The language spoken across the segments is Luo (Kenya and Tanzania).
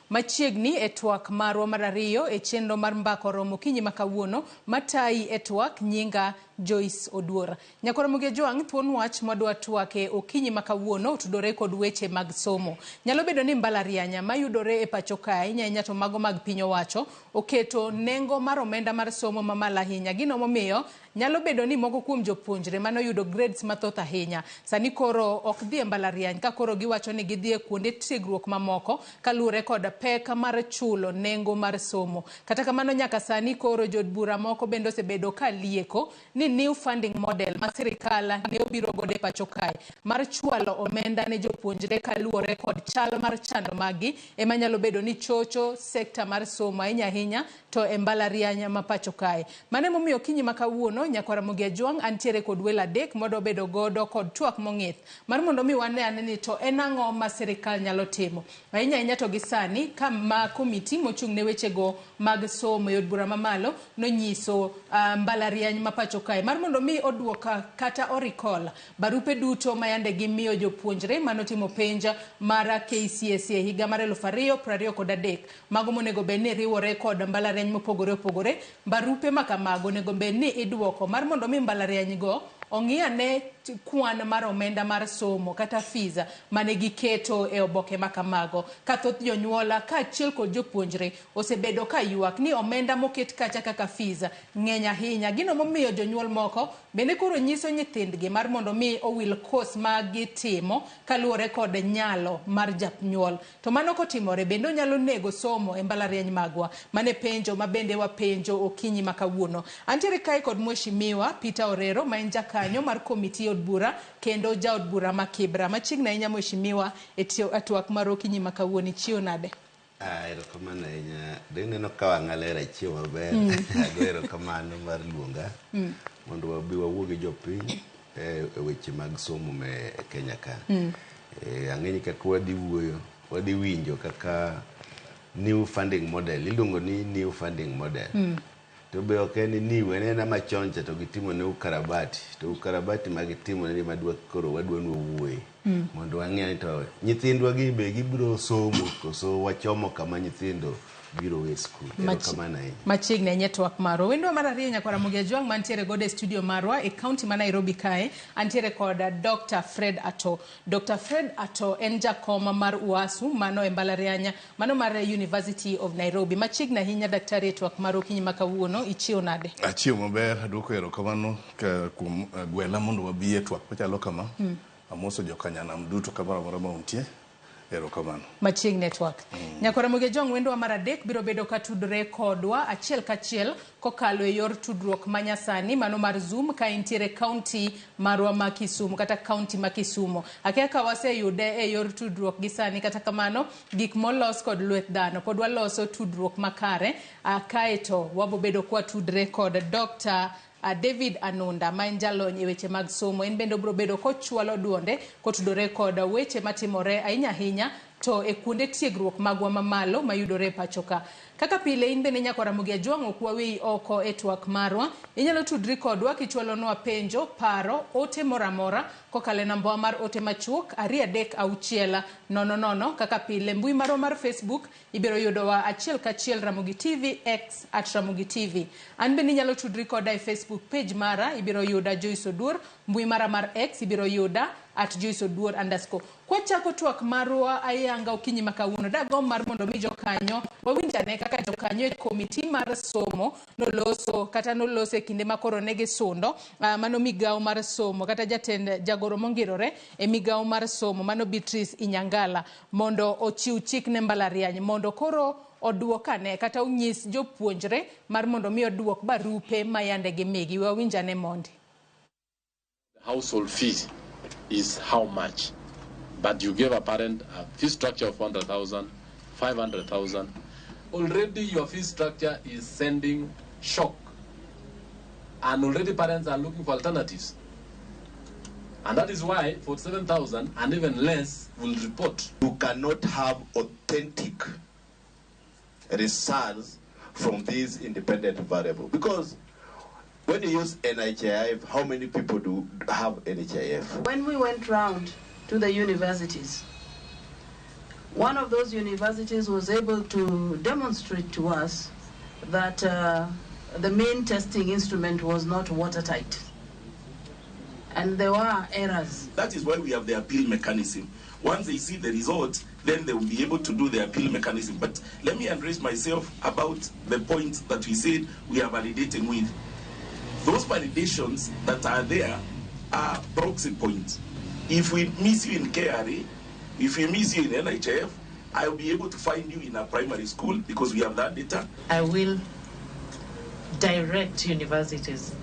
Machiegni e twak marwa mar ariyo e chenro mar Mbaka Oromo okinyi ma kawuono matayi e twak nyinga Joyce Oduor. Nyakwar Ramogi Ojwang' thuon wach mwadwa twake okinyi ma kawuono otudore kod weche mag somo. Nyalo bedo ni mbalarianya mayudore e pacho kae ahinya ahinya to mago mag piny owacho oketo nengo mar omenda mar somo mamalo ahinya. Gino momiyo Nyalo bedo ni moko kuom jopuonjre mane oyudo grades mathoth ahinya sani koro ok dhi e mbalariany ka koro giwacho ni gidhi e kuonde tiegruok mamoko kaluwore kod pek mar chulo nengo mar somo. Kata kamano nyaka sani koro jood bura moko bende osebedo ka lieko ni new funding model ma sirikal ne obiro godo e pacho kae mar chwalo omenda ne jopuonjre kaluwore kod chal mar chando maggi ema nyalo bedo ni chocho sekta mar somo ahinya ahinya to e mbalariany ma pacho kae. Mano emomiyo okinyi ma kawuono Nyakwar Ramogi Ajwang' antiere kod welo adek mwadwa bedo godo kod twak mong'ith mar mondo mi wane ane ni to en ang'o ma sirikal nyalo timo ahinya ahinya to gi sani ka ma komiti mochung' ne wechego mag somo e od bura mamalo nonyiso mbalariany ma pacho kae mar mondo mi oduok kata o recall barupe duto ma yande gimiyo jopuonjre manotimo penj mar KCSE e higa mar 2023. Mago monego bed ni riwore kod mbalariany mopogore opogore. Barupe ma kamago onego bed ni iduoko mar mondo mi mbalariany go ong'i ane kwan mar omenda mar somo kata fees mane giketo e oboke ma kamago. Ka thoth jonyuol kaachiel kod jopuonjre osebedo ka ywak ni omenda moket kacha kaka fees ng'eny ahinya. Gino momiyo jonyuol moko bende koro nyiso nyithindgi mar mondo mi owil course ma gitimo kaluwore kod nyalo mar japnyuol. To mano kotimore, bende onyalo nego somo e mbalariany magwa? Mano e penjo ma bende wapenjo okinyi ma kawuono. Antiere kae kod Mheshimiwa Peter Orero ma en jakanyo mar komiti e od bura kendo jaod bura ma Kibra. Machiegni ahinya Mheshimiwa e twak mar okinyi ma kawuono. Ichiew nade? Ah, erokamano ahinya. De ineno ka wang'a ler achiew maber. Ago erokamano mar luonga mondo wabi wawuo gi jopiny e weche mag somo me Kenya ka. Ang'e ni kaka wadhi wuoyo, wadhi winjo kaka new funding model, iluongo ni new funding model. To be ok en new, en ena machon cha to gitimo ne ukarabati. To ukarabati ma gitimo ne ema dwa koro wadwa ni wawuoye. Mondo wang'e ni to nyithindwa gi be gibiro somo koso wachomo kama nyithindo biro we skul. Erokamano ahinya. Machiegni ahinya e twak marwa. Wendwa mar ariyo Nyakwar Ramogi Ajwang' mantiere godo e studio marwa e kaunti ma Nairobi kae, antiere kod Dr. Fred Ato. Dr. Fred Ato en jakom mar UASU mano e mbalariany mano mar University of Nairobi. Machiegni ahinya daktari e twak mar okinyi ma kawuono, ichiew nade? Achiew maber, aduoko erokamano kuom gwela mondo wabi e twak machalo kama. Amoso jokanyanam duto kamoro amora ma untie. Erokamano. Machiegni e twak. Nyakwar Ramogi Ajwang' wendwa mar adek biro bedo ka tudore kodwa achiel kachiel kokalo e yor tudruok ma nyasani mano mar Zoom ka intiere kaunti marwa ma Kisumu kata kaunti ma Kisumo. Akia ka waseyude e yor tudruok gi sani kata kamano gik molos kod lwet dhano pod waloso tudruok makare kaeto wabobedo kwatudre kod Dr. David Anunda ma en jalony e weche mag somo en bende obiro bedo kochwalo duonde kotudore kod weche matimore ahinya ahinya to e kuonde tiegruok magwa mamalo mayudore e pacho ka. Kaka pile in bende Nyakwar Ramogi Ajwang' ok waweyi oko e twak marwa. Inyalo tudri kodwa kichwalonwa penjo, paro, ote moro amora kokalo e nambawa mar ote machuok 236 00. Kaka pile mbui marwa mar Facebook Ibiro yudowa achiel kachiel Ramogi TV, X at Ramogi TV. An bende inyalo tudri koda e Facebook page mara, ibiro yuda Joyce Oduor, mbui mara mar X ibiro yuda at Joyce Oduor underscore. Kwachako twak marwa ayanga okinyi ma kawuono, dagomb mar mondo mi jokanyo wawinj ane kaka jokanyo e komiti mar somo noloso kata noloso e kinde ma koro ne gisundo mano migawo mar somo kata jatend jagoro mongirore e migawo mar somo mano Beatrice Inyangala mondo ochiw chik ne mbalariany mondo koro oduok ane kata onyis jopuonjre mar mondo mi oduok barupe ma yande gimigi. We wawinj ane mondi. The household fee is how much? But you gave a parent a fee structure of 400,000, 500,000. Already your fee structure is sending shock. And already parents are looking for alternatives. And that is why 47,000 and even less will report. You cannot have authentic results from these independent variables. Because when you use NHIF, how many people do have NHIF? When we went round to the universities, One of those universities was able to demonstrate to us that the main testing instrument was not watertight. And there were errors. That is why we have the appeal mechanism. Once they see the result, then they will be able to do the appeal mechanism. But let me address myself about the point that we said we are validating with. Those validations that are there are proxy points. If we miss you in KRA, if we miss you in NHIF, I will be able to find you in a primary school because we have that data. I will direct universities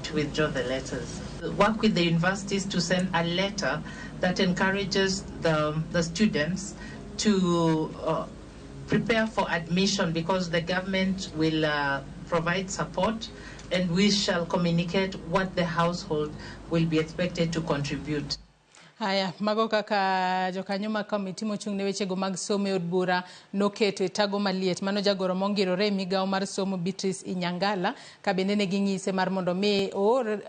to withdraw the letters. Work with the universities to send a letter that encourages the students to prepare for admission, because the government will provide support, and we shall communicate what the household will be expected to contribute. Haya, mago kaka jokanyo mag komiti mochung' ne wechego mag somo e od bura noketo e tago maliet. Mano jagoro mongirore e migawo mar somo Beatrice Inyangala, ka bende ne ging'ise mar mondo mi oor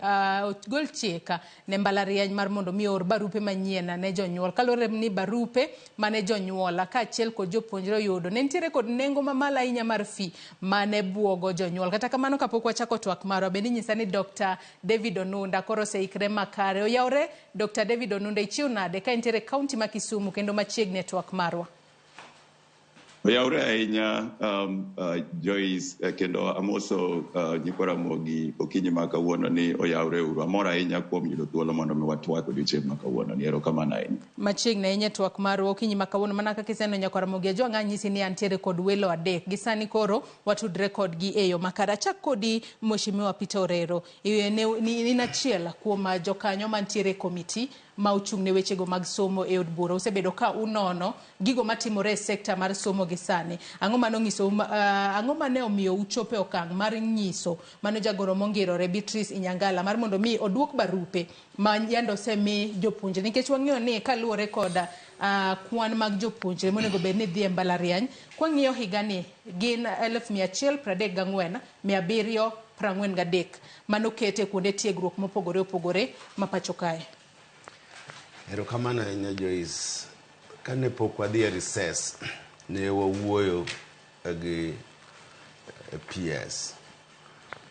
ogol chik ne mbalariany mar mondo mi oor barupe manyien ne jonyuol. Kaluwore ni barupe mane jonyuol kaachiel kod jopuonjre oyudo ne nitiere kod nengo mamalo ahinya mar fee mane buogo jonyuol. Kata kamano kapok wachako twak marwa, bende inyisa ni Dr. David Onunda koro oseikre makare. Oyawre Dr. David Onunda, ichiw nade ka entiere kaunti ma Kisumu kendo machiegni e twak marwa? Oyawre ahinya Joyce, kendo amoso nyikwa Ramogi okinyi ma kawuono ni oyawre uru. Amor ahinya kuom yudo thuolo mondo mi watwak odiochieng' ma kawuono ni. Erokamano ahinya. Machiegni ahinya e twak marwa okinyi ma kawuono, mana kaka iseneno nyakwa Ramogi Ajwang' anyisi ni antiere kod welo adek. Gi sani koro watudre kodgi e yo makare. Achak kodi Mheshimiwa Peter Orero. In achiel kuom jokanyo mantiere e komiti ma ochung' ne wechego mag somo e od bura. Usebedo ka unono gigo matimore e sekta mar somo gi sani. Ang'o mane onyiso ang'o mane omiyo uchopo e okang' mar nyiso mano jagoro mongirore Beatrice Inyangala mar mondo mi oduok barupe ma yande osemi jopuonjre? Nikech wang'eyo ni kaluwore kod kwan mag jopuonjre monego bed ni dhi e mbalariany, kwang'iyo higani gin 134,743 manokete kuonde tiegruok mopogore opogore ma pacho kae. Erokamano ahinya Joyce. Kane pok wadhi e recess, ne wawuoyo gi PS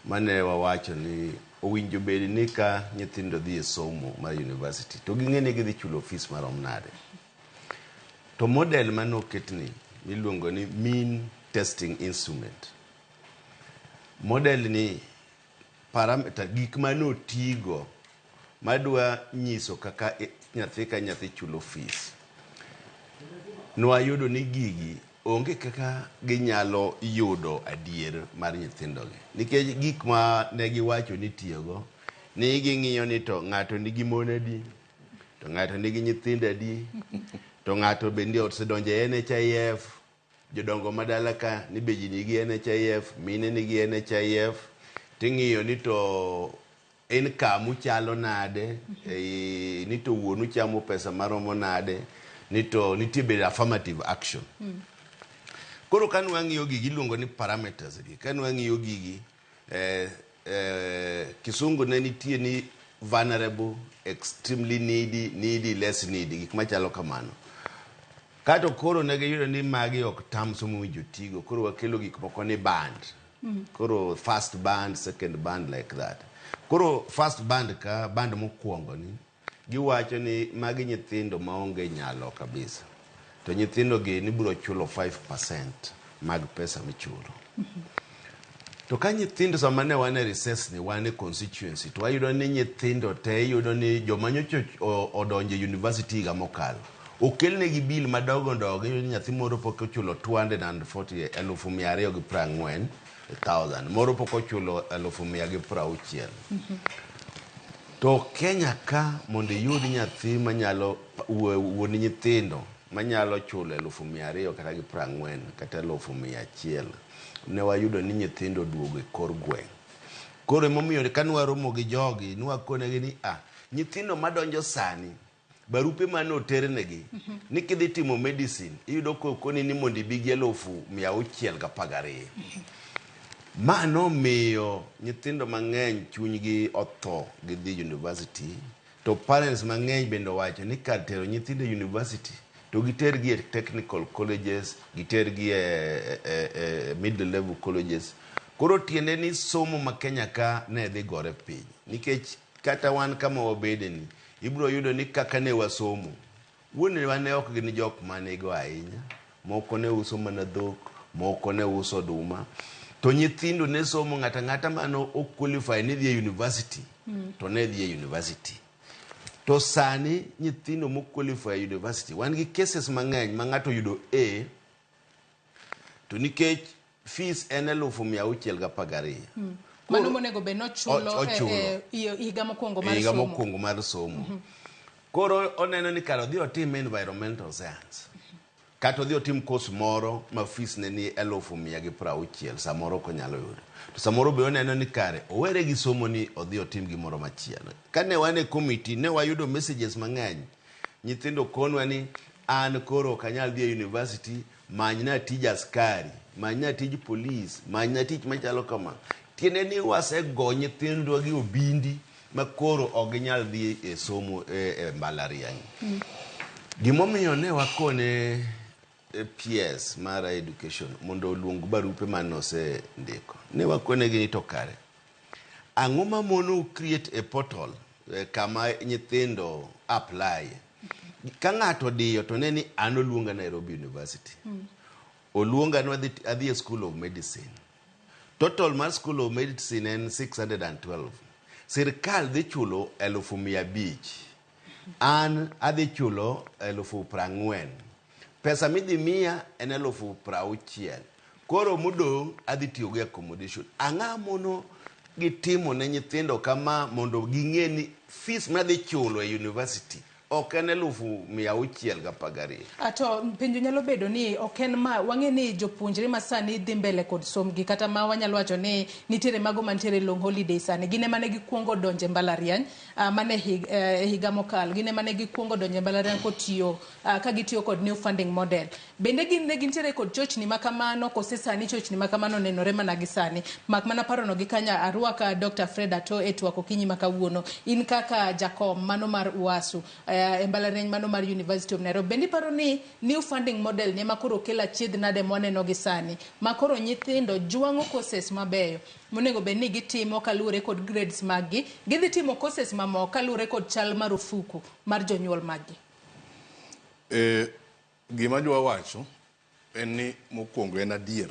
mane wawacho ni owinjo bed ni ka nyithindo dhi e somo mar university to ging'e ni gidhi chulo fees marom nade. To model mane oketni miluongo ni mean testing instrument. Model ni parameter gik mane otigo madwa nyiso kaka nyathi ka nyathi chulo fees. Nwayudo ni gigi onge kaka ginyalo yudo adier mar nyithindogi. Nikech gik ma ne giwacho ni tiyogo, ni ging'iyo ni to ng'ato nigi mon adi, to ng'ato nigi nyithindo adi, to ng'ato bende osedonjo e NHIF, jodongo madala ka ni be ji nigi NHIF, mine nigi NHIF, ting'iyo ni to income chalo nade, ni to wuonu chamo pesa maromo nade, ni to nitie bende affirmative action. Koro ka nwang'iyo gigi iluongo ni parameters gi. Ka nwang'iyo gigi, kisungu ne nitie ni vulnerable, extremely needy, needy, less needy, gik machalo kamano. Kato koro ne giyudo ni magi ok terms mowinjo tigo, koro wakelo gik moko ni band. Koro first band, second band like that. Koro first band ka band mokwongo ni giwacho ni magi nyithindo maonge nyalo kabisa. To nyithindo gi nibiro chulo 5% mag pesa michulo. To ka nyithindo sama ne wan e recess ni wan e constituency to wayudo ni nyithindo te iyudo ni joma nyocha odonjo e university higa mokalo okelnegi bill madongo dongo, iyudo ni nyathi moro pok ochulo 240 240,000, moro pok ochulo 160,000. To Kenya ka mondo iyud nyathi manyalo wuon nyithindo manyalo chulo 240,000 kata kata 100,000, ne wayudo ni nyithindo oduogo e kor gweng'. Koro emomiyo ka nwaromo gi jogi nwakonegi ni nyithindo madonjo sani barupe mane oternegi ni kidhi timo medicine iyudo kokoni ni mondo ibi gi 612,000. Ma nomiyo nyithindo mang'eny chunygi otho gidhi university, to parents mang'eny bende owacho ni kar tero nyithindo e university To gitergi e technical colleges, gitergi e middle level colleges. Koro tiende ni somo ma Kenya ka ne dhi gore piny. Nikech kata wan kama wabede ni, ibiro yudo ni kaka ne wasomo, wuonewa ne ok gin jok manigo ahinya. Moko ne uso mana dhok, moko ne uso oduma. To nyithindo ne somo ng'ato ang'ata mane o qualify ni dhi e university, to ne dhi e university. To sani nyithindo mo qualify e university, wan gi cases mang'eny ma ng'ato yudo A, to nikech fees en 612,000. Mano monego bed nochulo Ochulo. e higa mokwongo mar higa somo. Mokwongo mar somo. Koro oneno ni kar odhi otim environmental science, kata odhi otim course moro ma fees ne ni 160,000, samoro ok onyalo yudo. To samoro be oneno ni kare owere gi somo ni odhi otim gimoro machielo. Kane wan e committee ne wayudo messages mang'eny. Nyithindo konwa ni an koro ok anyal dhi e university, manyna tij askari, manyna tij police, manyna tich machalo kama. Tiende ni wasego nyithindwa gi obindi ma koro ok ginyal dhi e somo e mbalariany. Gimomiyo ne wakone PS mar education mondo oluong barupe mane osendiko. Ne wakonegi ni to kare ang'o mamono create a portal kama nyithindo apply. Ka ng'ato odiyo to ne ni an oluonga Nairobi University. Oluonga ni adhi e School of Medicine. Total mar School of Medicine en 612. Sirkal dhi chulo 500,000. An adhi chulo 40,000. Pesa midhi miya en 60,000. Koro modong' adhi tiyo go e accommodation. Ang'o mono gitimo ne nyithindo kama mondo ging'e ni fees madhi chulo e university ok en 612,000. To penjo nyalo bedo ni ok en ma wang'e ni jopuonjre ma sani dhi mbele kod sombgi, kata ma wanyalo wacho ni nitiere mago mantiere long holiday sani, gin ema ne gikuongo donjo e mbalariany mane higa mokalo, gin ema ne gikuongo donjo e mbalariany kotiyo ka gitiyo kod new funding model. Bende gin ne gintiere kod chochni ma kamano kose sani chochni ma kamano nenore mana gi sani? Mak mana parono gi kanya arwaka Dr. Fred Ato e twak okinyi ma kawuono. In kaka jakom mano mar UASU e mbalariany mano mar University of Nairobi, bende iparo ni new funding model ni ema koro kelo achiedh nade mwaneno gi sani ma koro nyithindo jwang'o courses mabeyo monego bed ni gitimo kaluwore kod grades mag-gi, gidhi timo courses mamoko kaluwore kod chal mar ofuku mar jonyuol mag-gi? Gima adwa wacho en ni mokwongo en adier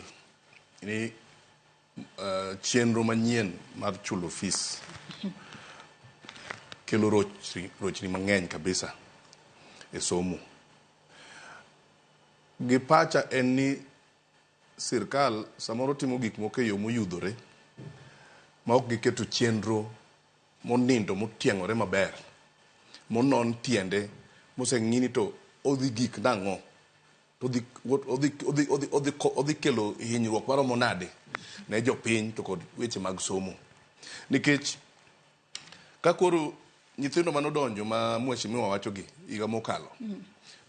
ni chenro manyien mar chulo fees kelo rochni mang'eny kabisa e somo. Gi pacha en ni sirkal samoro timo gik moko e yo moyudhore ma ok giketo chenro monindo motieng'ore maber monon tiende moseng'i ni to odhi gik nang'o to odhi kelo hinyruok maromo nade ne jopiny to kod weche mag somo. Nikech ka koro nyithindo manodonjo ma mheshimiwa wacho gi higa mokalo,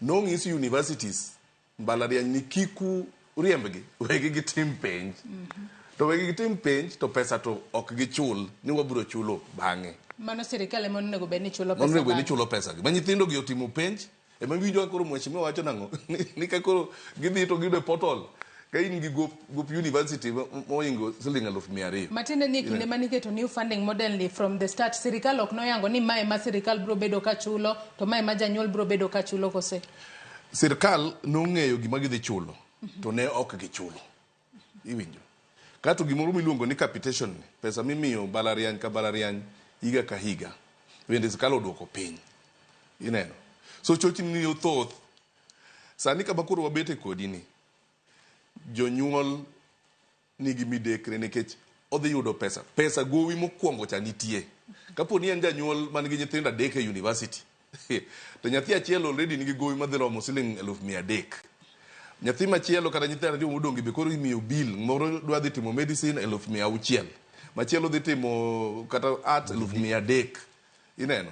nong'is universities mbalariany ni kiku riembgi, wegi gitim penj. To wegi gitim penj to pesa to ok gichul, ni wabiro chulo bang'e. Mano sirikal ema onego bed ni chulo pesa Onego bed ni bang'e. chulo pesa gi. Ma nyithindo gi otimo penj, ema iwinjo ka koro mheshimiwa wacho nang'o? Ni ka koro gidhi to giyudo e portal, ka in gi gop university mohingo siling 200,000. Matiende ni e kinde mane iketo new funding model ni from the start, sirikal ok noyango ni mae ma sirikal biro bedo ka chulo to mae ma janyuol biro bedo ka chulo kose? Sirkal nong'eyo gima gidhi chulo, to ne ok gichulo. Iwinjo? Kato gimoro miluongo ni capitation, pesa mimiyo mbalariany ka mbalariany higa ka higa, bende sirkal oduoko piny. Ineno? So chochni ni thoth. Sani kama koro wabete kodi ni, jonyuol nigi midekre nikech odhi yudo pesa. Pesa gowi mokwongo cha nitie. Kapo ni en janyuol man gi nyithindo adek e university, to nyathi achiel already nigi gowi madhi romo siling 300,000. Nyathi machielo kata nyithindo ariyo modong' be koro imiyo bill, moro dwa dhi timo medicine 600,000. Machielo dhi timo kata art 300,000. Ineno?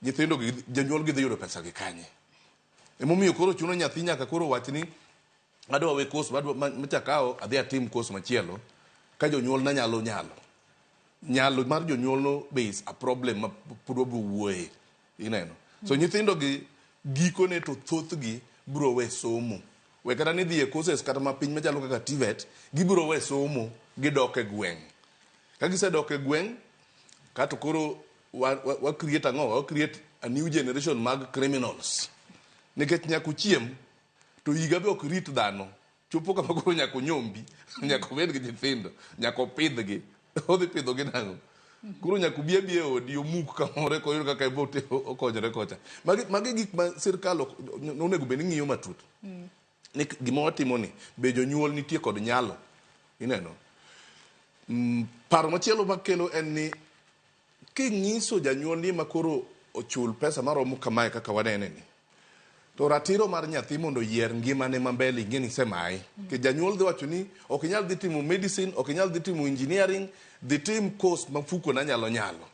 Nyithindo gi jonyuol gi dhi yudo pesa gi kanye? Emomiyo koro chuno nyathi nyaka koro wach ni adwa we course machakawo adhi atim course machielo ka jonyuol na nyalo nyalo. Nyalo mar jonyuol no be is a problem ma pod wabiro wuoye. Ineno? So nyithindo gi gikone to thothgi biro we somo. We kata ni dhi e courses kata ma piny machalo kaka TVET, gibiro we somo gidok e gweng'. Ka gisedok e gweng', kato koro wa create ang'o? Wa create a new generation mag criminals. Nikech nyaka ochiem, to higa be ok rit dhano. Chopo kama koro nyaka onyombi, nyaka obed gi nyithindo, nyaka opidhgi. Odhi pidhogi nang'o? Koro nyaka obi abiya e odi omuk kamoro eka oyud kaka ebo okonyore kocha. Magi gik ma sirkal onego bed ni ng'iyo matut. Ni gima watimo ni, be jonyuol nitie kod nyalo? Ineno? Paro machielo makelo en ni king'iso janyuol ni ema koro ochul pesa maromo kamae kaka wanene ni, to ratiro mar nyathi mondo oyier ngimane ma mbele ing'e ni isemaye. Nikech janyuol dhi wacho ni ok inyal dhi timo medicine, ok inyal dhi timo engineering, dhi tim course ma mfukona nyalo nyalo.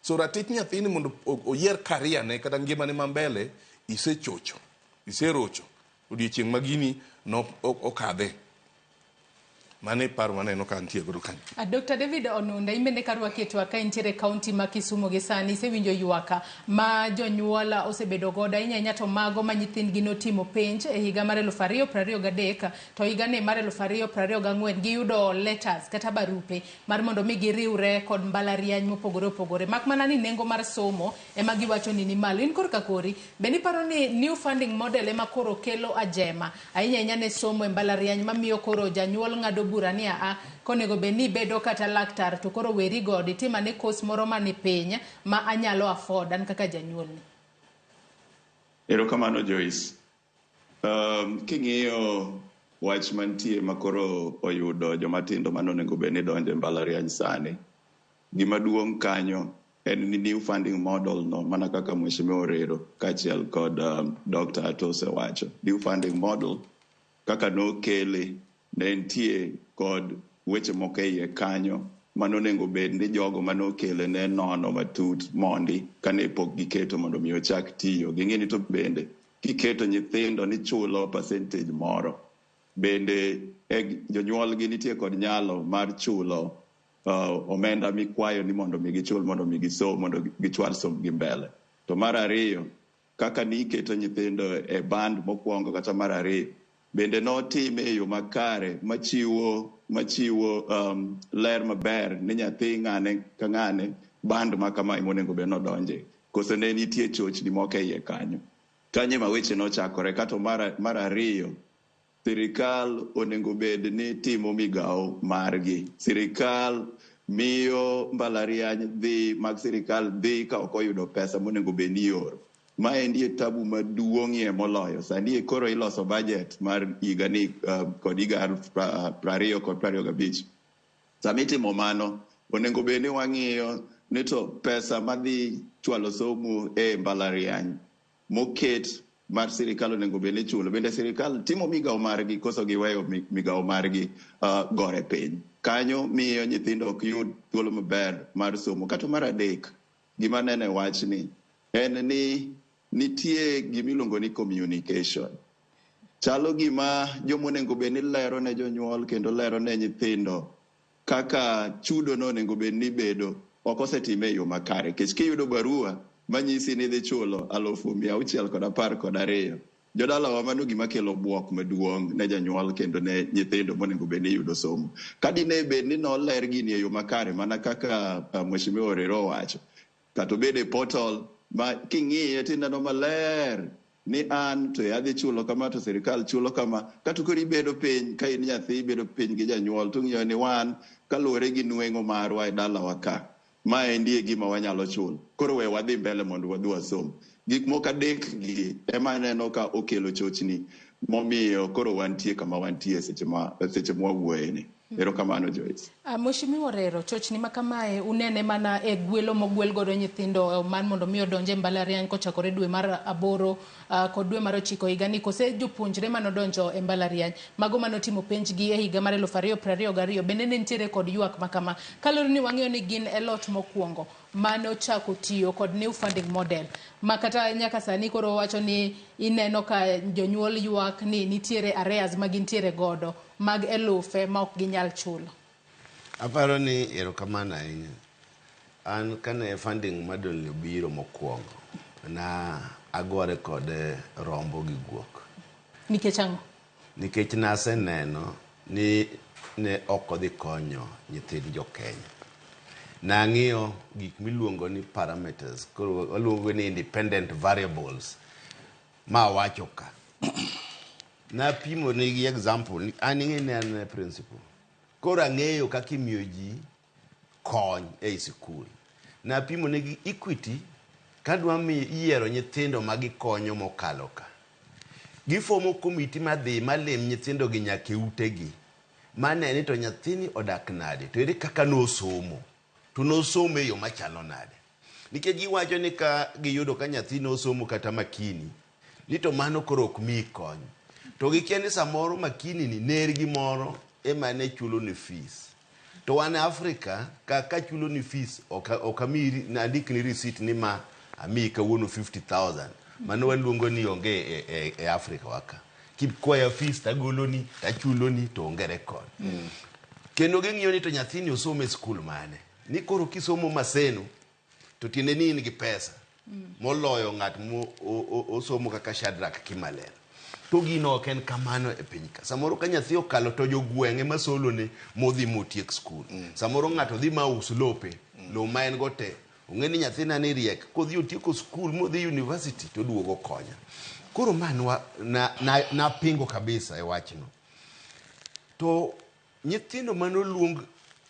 So ratich nyathini mondo oyier career ne kata ngimane ma mbele isechocho, iserocho odiochieng' ma gini no okadhe. Mano e paro maneno ka antie godo kanyo. Dr. David Onunda, in bende karwaki e twak ka intiere e kaunti ma Kisumu gi sani, isewinjo ywak ma jonyuol osebedo godo ahinya ahinya to mago ma nyithindgi notimo penj e higa mar 2023 to higani mar 2024 giyudo letters kata barupe mar mondo mi giriwre kod mbalariany mopogore opogore. Mak mana ni nengo mar somo ema giwacho ni ni malo. In korka kori, bende iparo ni new funding model ema koro kelo ajema ahinya ahinya ne somo e mbalariany mamiyo koro janyuol ng'ado bura ni aa konego bed ni ibedo kata laktar to koro weri godo itim ane course moro mani piny ma anyalo afford an kaka janyuolni. Erokamano Joyce. King'iyo wach mantie makoro oyudo jomatindo manonego bed ni donjo e mbalariany sani, gima duong' kanyo en ni new funding model no mana kaka Mheshimiwa Orero kaachiel kod Dr. Ato osewacho. New funding model kaka nokele ne nitie kod weche moko e iye kanyo manonego bed ni jogo manokele ne nono matut mondi kane pok giketo mondo mi ochak tiyo. Ging'e ni to bende kiketo nyithindo ni chulo percentage moro, bende jonyuolgi nitie kod nyalo mar chulo omenda mikwayo ni mondo mi gichul mondo mi gisom mondo gichwal sombgi mbele. To mar ariyo, kaka niketo nyithindo e band mokwongo kata mar ariyo, bende notime e yo makare machiwo ler maber ni nyathi ng'ane ka ng'ane band ma kama monego bed nodonje. Koso ne nitie chochni moko e iye kanyo. Kanyo ema weche nochakore. Kato mar ariyo, sirikal onego bed ni timo migawo margi. Sirikal miyo mbalariany dhi mag sirikal dhi ka ok oyudo pesa monego bed ni ioro. Maendi e tabu maduong'ie moloyo. Sani koro iloso budget mar higani kod higa 2025. Sama itimo mano, onego bed ni wang'iyo ni to pesa madhi chwalo somo e mbalariany moket mar sirikal onego bed ni ichulo. Bende sirikal timo migawo margi koso giweyo migawo margi gore piny. Kanyo miyo nyithindo ok yud thuolo maber mar somo. Kata mar adek, gima aneno e wachni en ni nitie gimiluongo ni communication. Chalo gima jomonego bed ni lero ne jonyuol kendo lero ne nyithindo kaka chudo no onego bed ni bedo ok osetime e yo makare. Nikech kiyudo barua manyisi ni idhi chulo 612,000, jodalawa mano gima kelo buok maduong' ne janyuol kendo ne nyithindo monego bed ni yudo somo. Ka dine bed ni noler gini e yo makare mana kaka Mheshimiwa Orero owacho, kata obed e portal ma king'iye tineno maler ni an to adhi chulo kama to sirikal chulo kama, kato koro ibedo piny ka in nyathi ibedo piny gi janyuol to ng'iyo ni wan kaluwore gi nweng'o marwa e dalawa ka, maendi e gima wanyalo chulo, koro we wadhi mbele mondo wadhi wasom. Gik moko adek gi ema aneno ka okelo chochni momiyo koro wantie kama wantie seche mwawuoye ni. Erokamano Joyce. Mheshimiwa Orero, chochni ma kamae unene mana e gwelo mogwel godo nyithindo man mondo mi odonje mbalariany kochakore dwe mar 8 kod dwe mar 9 higani, kose jopuonjre manodonjo e mbalariany mago manotimo penj gi e higa mar 2022 bende ne nitiere kod ywak ma kama, kaluwore ni wang'eyo ni gin e lot mokwongo manochako tiyo kod new funding model ma kata nyaka sani koro wacho ni ineno ka jonyuol ywak ni nitiere arrears ma gintiere godo mag elufe ma ok ginyal chulo. Aparo ni erokamano ahinya. An kane funding model ni obiro mokwongo, na agore kode rombo gi guok. Nikech ang'o? Nikech naseneno ni ne ok odhi konyo nyithind jo Kenya. Nang'iyo gik miluongo ni parameters, koro waluongo ni independent variables, ma awacho ka. Napimo nigi example, an ing'e ni an principal. Koro ang'eyo kaka imiyo ji kony ei sikul. Napimo negi Equity kadwa mi yiero nyithindo ma gikonyo mokalo ka. Gifomo komiti madhi malim nyithindo gi nyaka e utegi. Mane ni to nyathini odak nade, to ere kaka nosomo, to nosomo e yo machalo nade. Nikech giwacho ni ka giyudo ka nyathi nosomo kata makini, ni to mano koro ok miyi kony. To gikia ni samoro makini ni nergi moro ema ne chulo ne fees. To wan e Afrika ka chulo ni fees ok amiyi andikni receipt ni ma amiyi kawuono 50,000. Mano waluongo ni onge e Afrika wa ka. Kikwaya fees tagoloni tachuloni to onge record. Kendo ging'iyo ni to nyathini osomo e skul mane. Ni koro kisomo Maseno to tiende ni in gi pesa moloyo ng'at mo osomo kaka Shadrack Kimalel. To gino ok en kamano e piny ka. Samoro ka nyathi okalo to jogweng' ema solone modhi motiek skul. Samoro ng'ato dhi ma us lope, lowo ma en go te. Ong'e ni nyathina ni riek, kodhi otieko skul modhi university to oduogo konya. Koro ma napingo kabisa e wachno. To nyithindo manoluong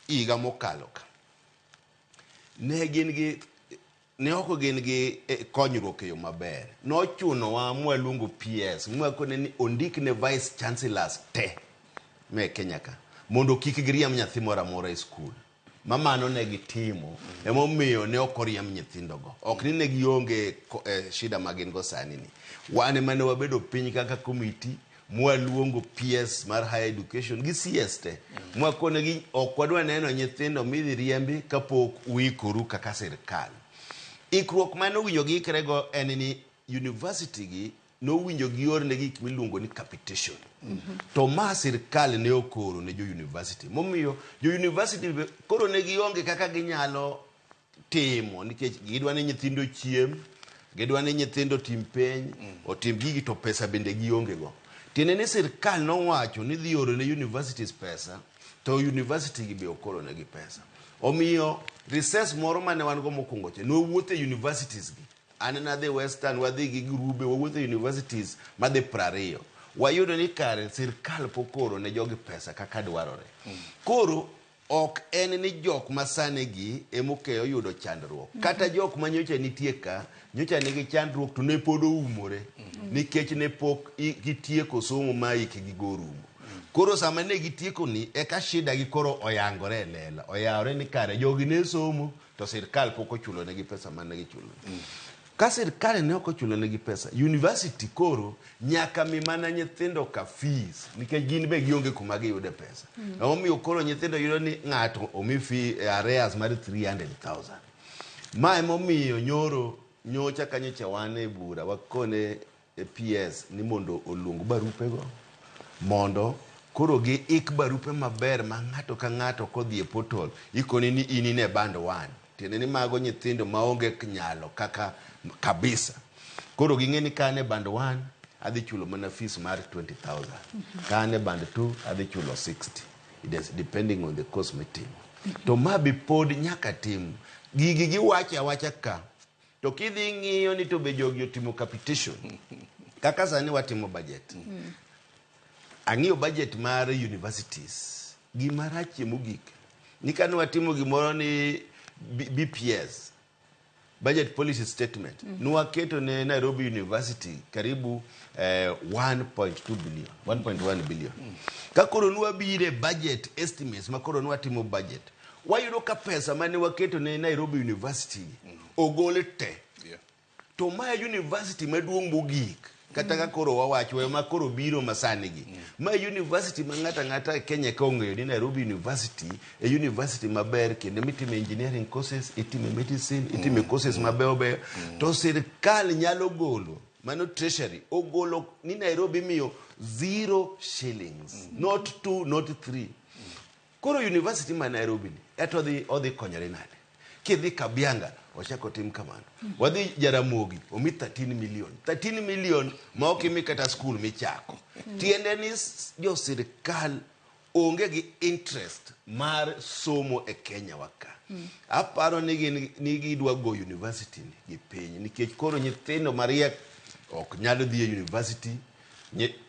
higa mokalo ka, ne gin gi ne ok gin gi konyruok e yo maber. Nochunowa mwaluongo PS, mwakone ni ondik ne vice chancellors te me Kenya ka mondo kik giriemb nyathi moro amora e skul. Ma mano ne gitimo, emomiyo ne ok oriemb nyithindogo. Ok ni ne gionge shida ma gin go sani ni. Wan ema ne wabedo piny kaka committee mwaluongo PS mar higher education gi CS te. Mwakonegi ok wadwa neno nyithindo midhi riembi kapok uikoru kaka sirkal. Ikruok mane owinjo giikrego en ni university gi nowinjo giorne gik miluongo ni capitation. To ma sirkal ne okoro ne jo university. Momiyo jo university koro ne gionge kaka ginyalo timo nikech gidwa ni nyithindo ochiem, gidwa ni nyithindo otim penj, otim gigi to pesa bende gionge go. Tiende ni sirkal nowacho ni dhi oro ne universities pesa, to university gi be ok oro negi pesa. Omiyo recess moro mane wan go mokwongo cha, nowuotho e universities gi. An nadhi Western, wadhi gi grube, wawuotho e universities madhi 20. Wayudo ni kare sirkal pok ooro ne jogi pesa kaka dwarore. Koro ok en ni jok masani gi emokeyo yudo chandruok. Kata jok ma nyocha nitie ka, nyocha nigi chandruok to ne pod oumore. Nikech ne pok gitieko somo ma hikgi go orumo. Koro sama ne gitieko ni, eka shida gi koro oyangore e lela. Oyawore ni kare jogi ne somo, to sirkal pok ochulo negi pesa mane gichulo. Ka sirkal ne ok ochulo negi pesa, university koro nyaka mi mana nyithindo ka fees, nikech gin be gionge kuma giyude pesa. Emomiyo koro nyithindo yudo ni ng'ato omi fee arrears mar 300,000. Ma emomiyo nyoro nyocha ka nyocha wan e bura wakone e PS ni mondo oluong barupego mondo koro giik barupe maber ma ng'ato ka ng'ato kodhi e portal ikone ni in in e band 1. Tiende ni mago nyithindo maonge nyalo kaka kabisa. Koro ging'e ni ka an e band 1 adhi chulo mana fees mar 20,000. Ka an e band 2 adhi chulo 60. It is depending on the course mitimo. To ma be pod nyaka tim. Gigi giwacho awacha ka. To kidhi ng'iyo ni to be jogi otimo capitation. Kaka sani watimo budget. Ang'iyo budget mar universities. Gima rachie mogik ni kane watimo gimoro ni BPS, Budget Policy Statement, nwaketo ne Nairobi University karibu 1.2 billion, 1.1 billion. Ka koro nwabiro e budget estimates ma koro nwatimo budget, wayudo ka pesa mane waketo ne Nairobi University ogol te. To ma university maduong' mogik kata ka koro wawacho ma koro biro masani gi. Ma university ma ng'ato ang'ata e Kenya ka ong'eyo ni Nairobi University e university maber kendo mitime engineering courses, itime medicine, itime courses mabeyo beyo. To sirkal nyalo golo, mano treasury ogolo ni Nairobi miyo 0 shillings, not 2, not 3. Koro university ma Nairobi ni eto odhi konyore nade? Kidhi Kabianga ochak otim kamano. Wadhi Jaramogi omi 13 million. 13 million ma ok imi kata skul michako. Tiende ni jo sirkal onge gi interest mar somo e Kenya wa ka. Aparo ni gin ni gidwa go university ni gi piny nikech koro nyithindo mariek ok nyal dhi e university.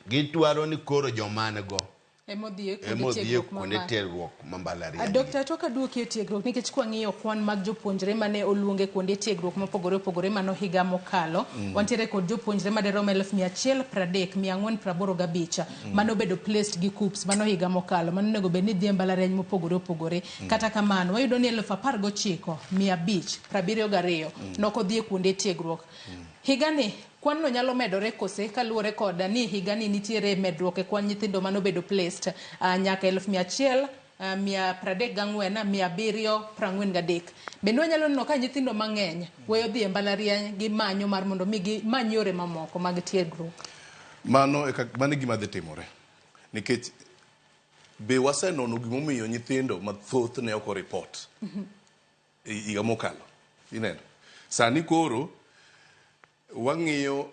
Gidwaro ni koro jomane go Emodhi e kuonde emodhi e tiegruok kuonde mamalo. tiegruok ma mbalariany. Dr. Tok aduoki e tiegruok nikech kwang'iyo kwan mag jopuonjre mane oluong e kuonde tiegruok mopogore opogore mano higa mokalo. Wantiere kod jopuonjre madirom 130,485 mane obedo placed gi KUCCPS mano higa mokalo mano onego bed ni dhi e mbalariany mopogore opogore. Kata kamano wayudo ni 19,572 nokodhi e kuonde tiegruok. Higani kwan no nyalo medore kose kaluwore kod ni higani nitiere medruok e kwan nyithindo manobedo placed nyaka 100,000 134,743. Bende wanyalo neno ka nyithindo mang'eny weyo dhi e mbalariany gi manyo mar mondo mi gimany yore mamoko mag tiegruok. Mano e gima dhi timore. Nikech be wasenono gimomiyo nyithindo mathoth ne ok oripot e higa mokalo. Ineno. Sani koro wang'iyo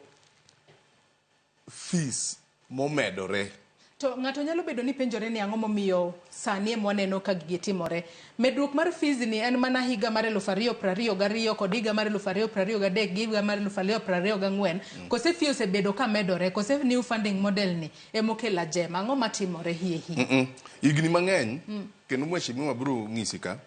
fees momedore. To ng'ato nyalo bedo ni penjore ni ang'o momiyo sani ema waneno ka gigi timore. Medruok mar fees ni en mana higa mar 2022 kod higa mar 2023 gi higa mar 2024. Kose fee osebedo ka medore, kose new funding model ni emokelo ajema. Ang'o matimore hie hie? Higni mang'eny, kendo mheshimiwa biro ng'isi ka,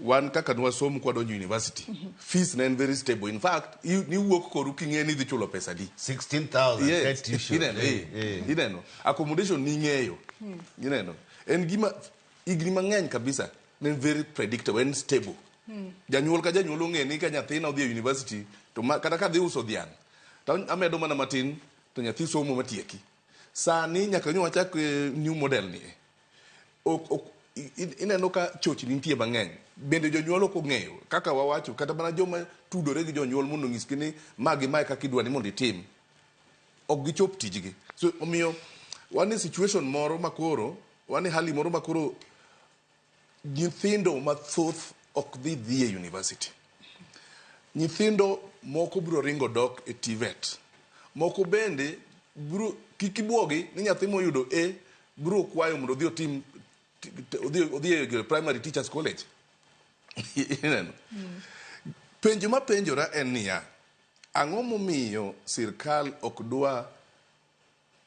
wan kaka nwasomo kwadonjo university, fees ne en very stable. In fact, niwuok koru king'e ni idhi chulo pesa adi. 16,000 Yes. tuition. Ineno, Ineno. Accommodation ning'eyo. Ineno. En gima higni mang'eny kabisa ne en very predictable, en stable. Janyuol ka janyuol ong'e ni ka nyathina odhi e university to kata ka dhi uso dhiang' to amedo mana matin to nyathi somo matieki. Sani nyaka nyo wachak new model ni. Ok ineno ka chochni nitie mang'eny. Bende jonyuol ok ong'eyo kaka wawacho kata mana joma tudore gi jonyuol mondo onyisgi ni ma gi mae kaka idwa ni mondo itim. Ok gichop tijgi. So omiyo wan e situation moro makoro, wan e hali moro makoro nyithindo mathoth ok dhi dhi e university. Nyithindo moko biro ringo dok e TVET. Moko bende biro kik ibuogi ni nyathi moyudo A biro kwayo mondo odhi otim odhi e primary teachers college. Ineno. Penjo mapenjora en niya, ang'o momiyo sirkal ok dwa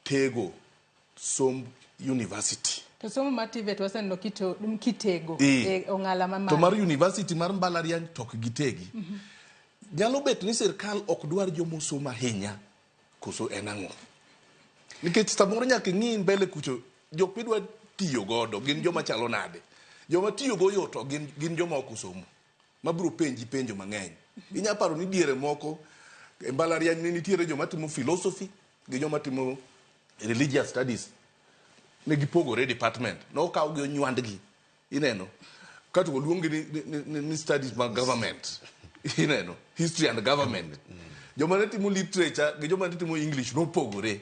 tego somb university? To somo mar TVET waseneno kitego e ong'ala mamalo. To mar university mar mbalariany to ok gitegi. Nyalo bet ni sirkal ok dwar jomosomo ahinya, koso en ang'o? Nikech samoro nyaka ing'i mbele kucho, jok midwa tiyo godo gin joma chalo nade? Joma tiyo go yot to gin joma ok osomo. Mabiro penji penjo mang'eny. Inya paro ni diere moko e mbalariany ne nitiere joma timo philosophy gi joma timo religious studies. Ne gipogore department. Nokawgi onywandgi. Ineno. Kato oluongi ni studies mag government. Ineno. History and government. Joma ne timo literature gi joma ne timo English nopogore.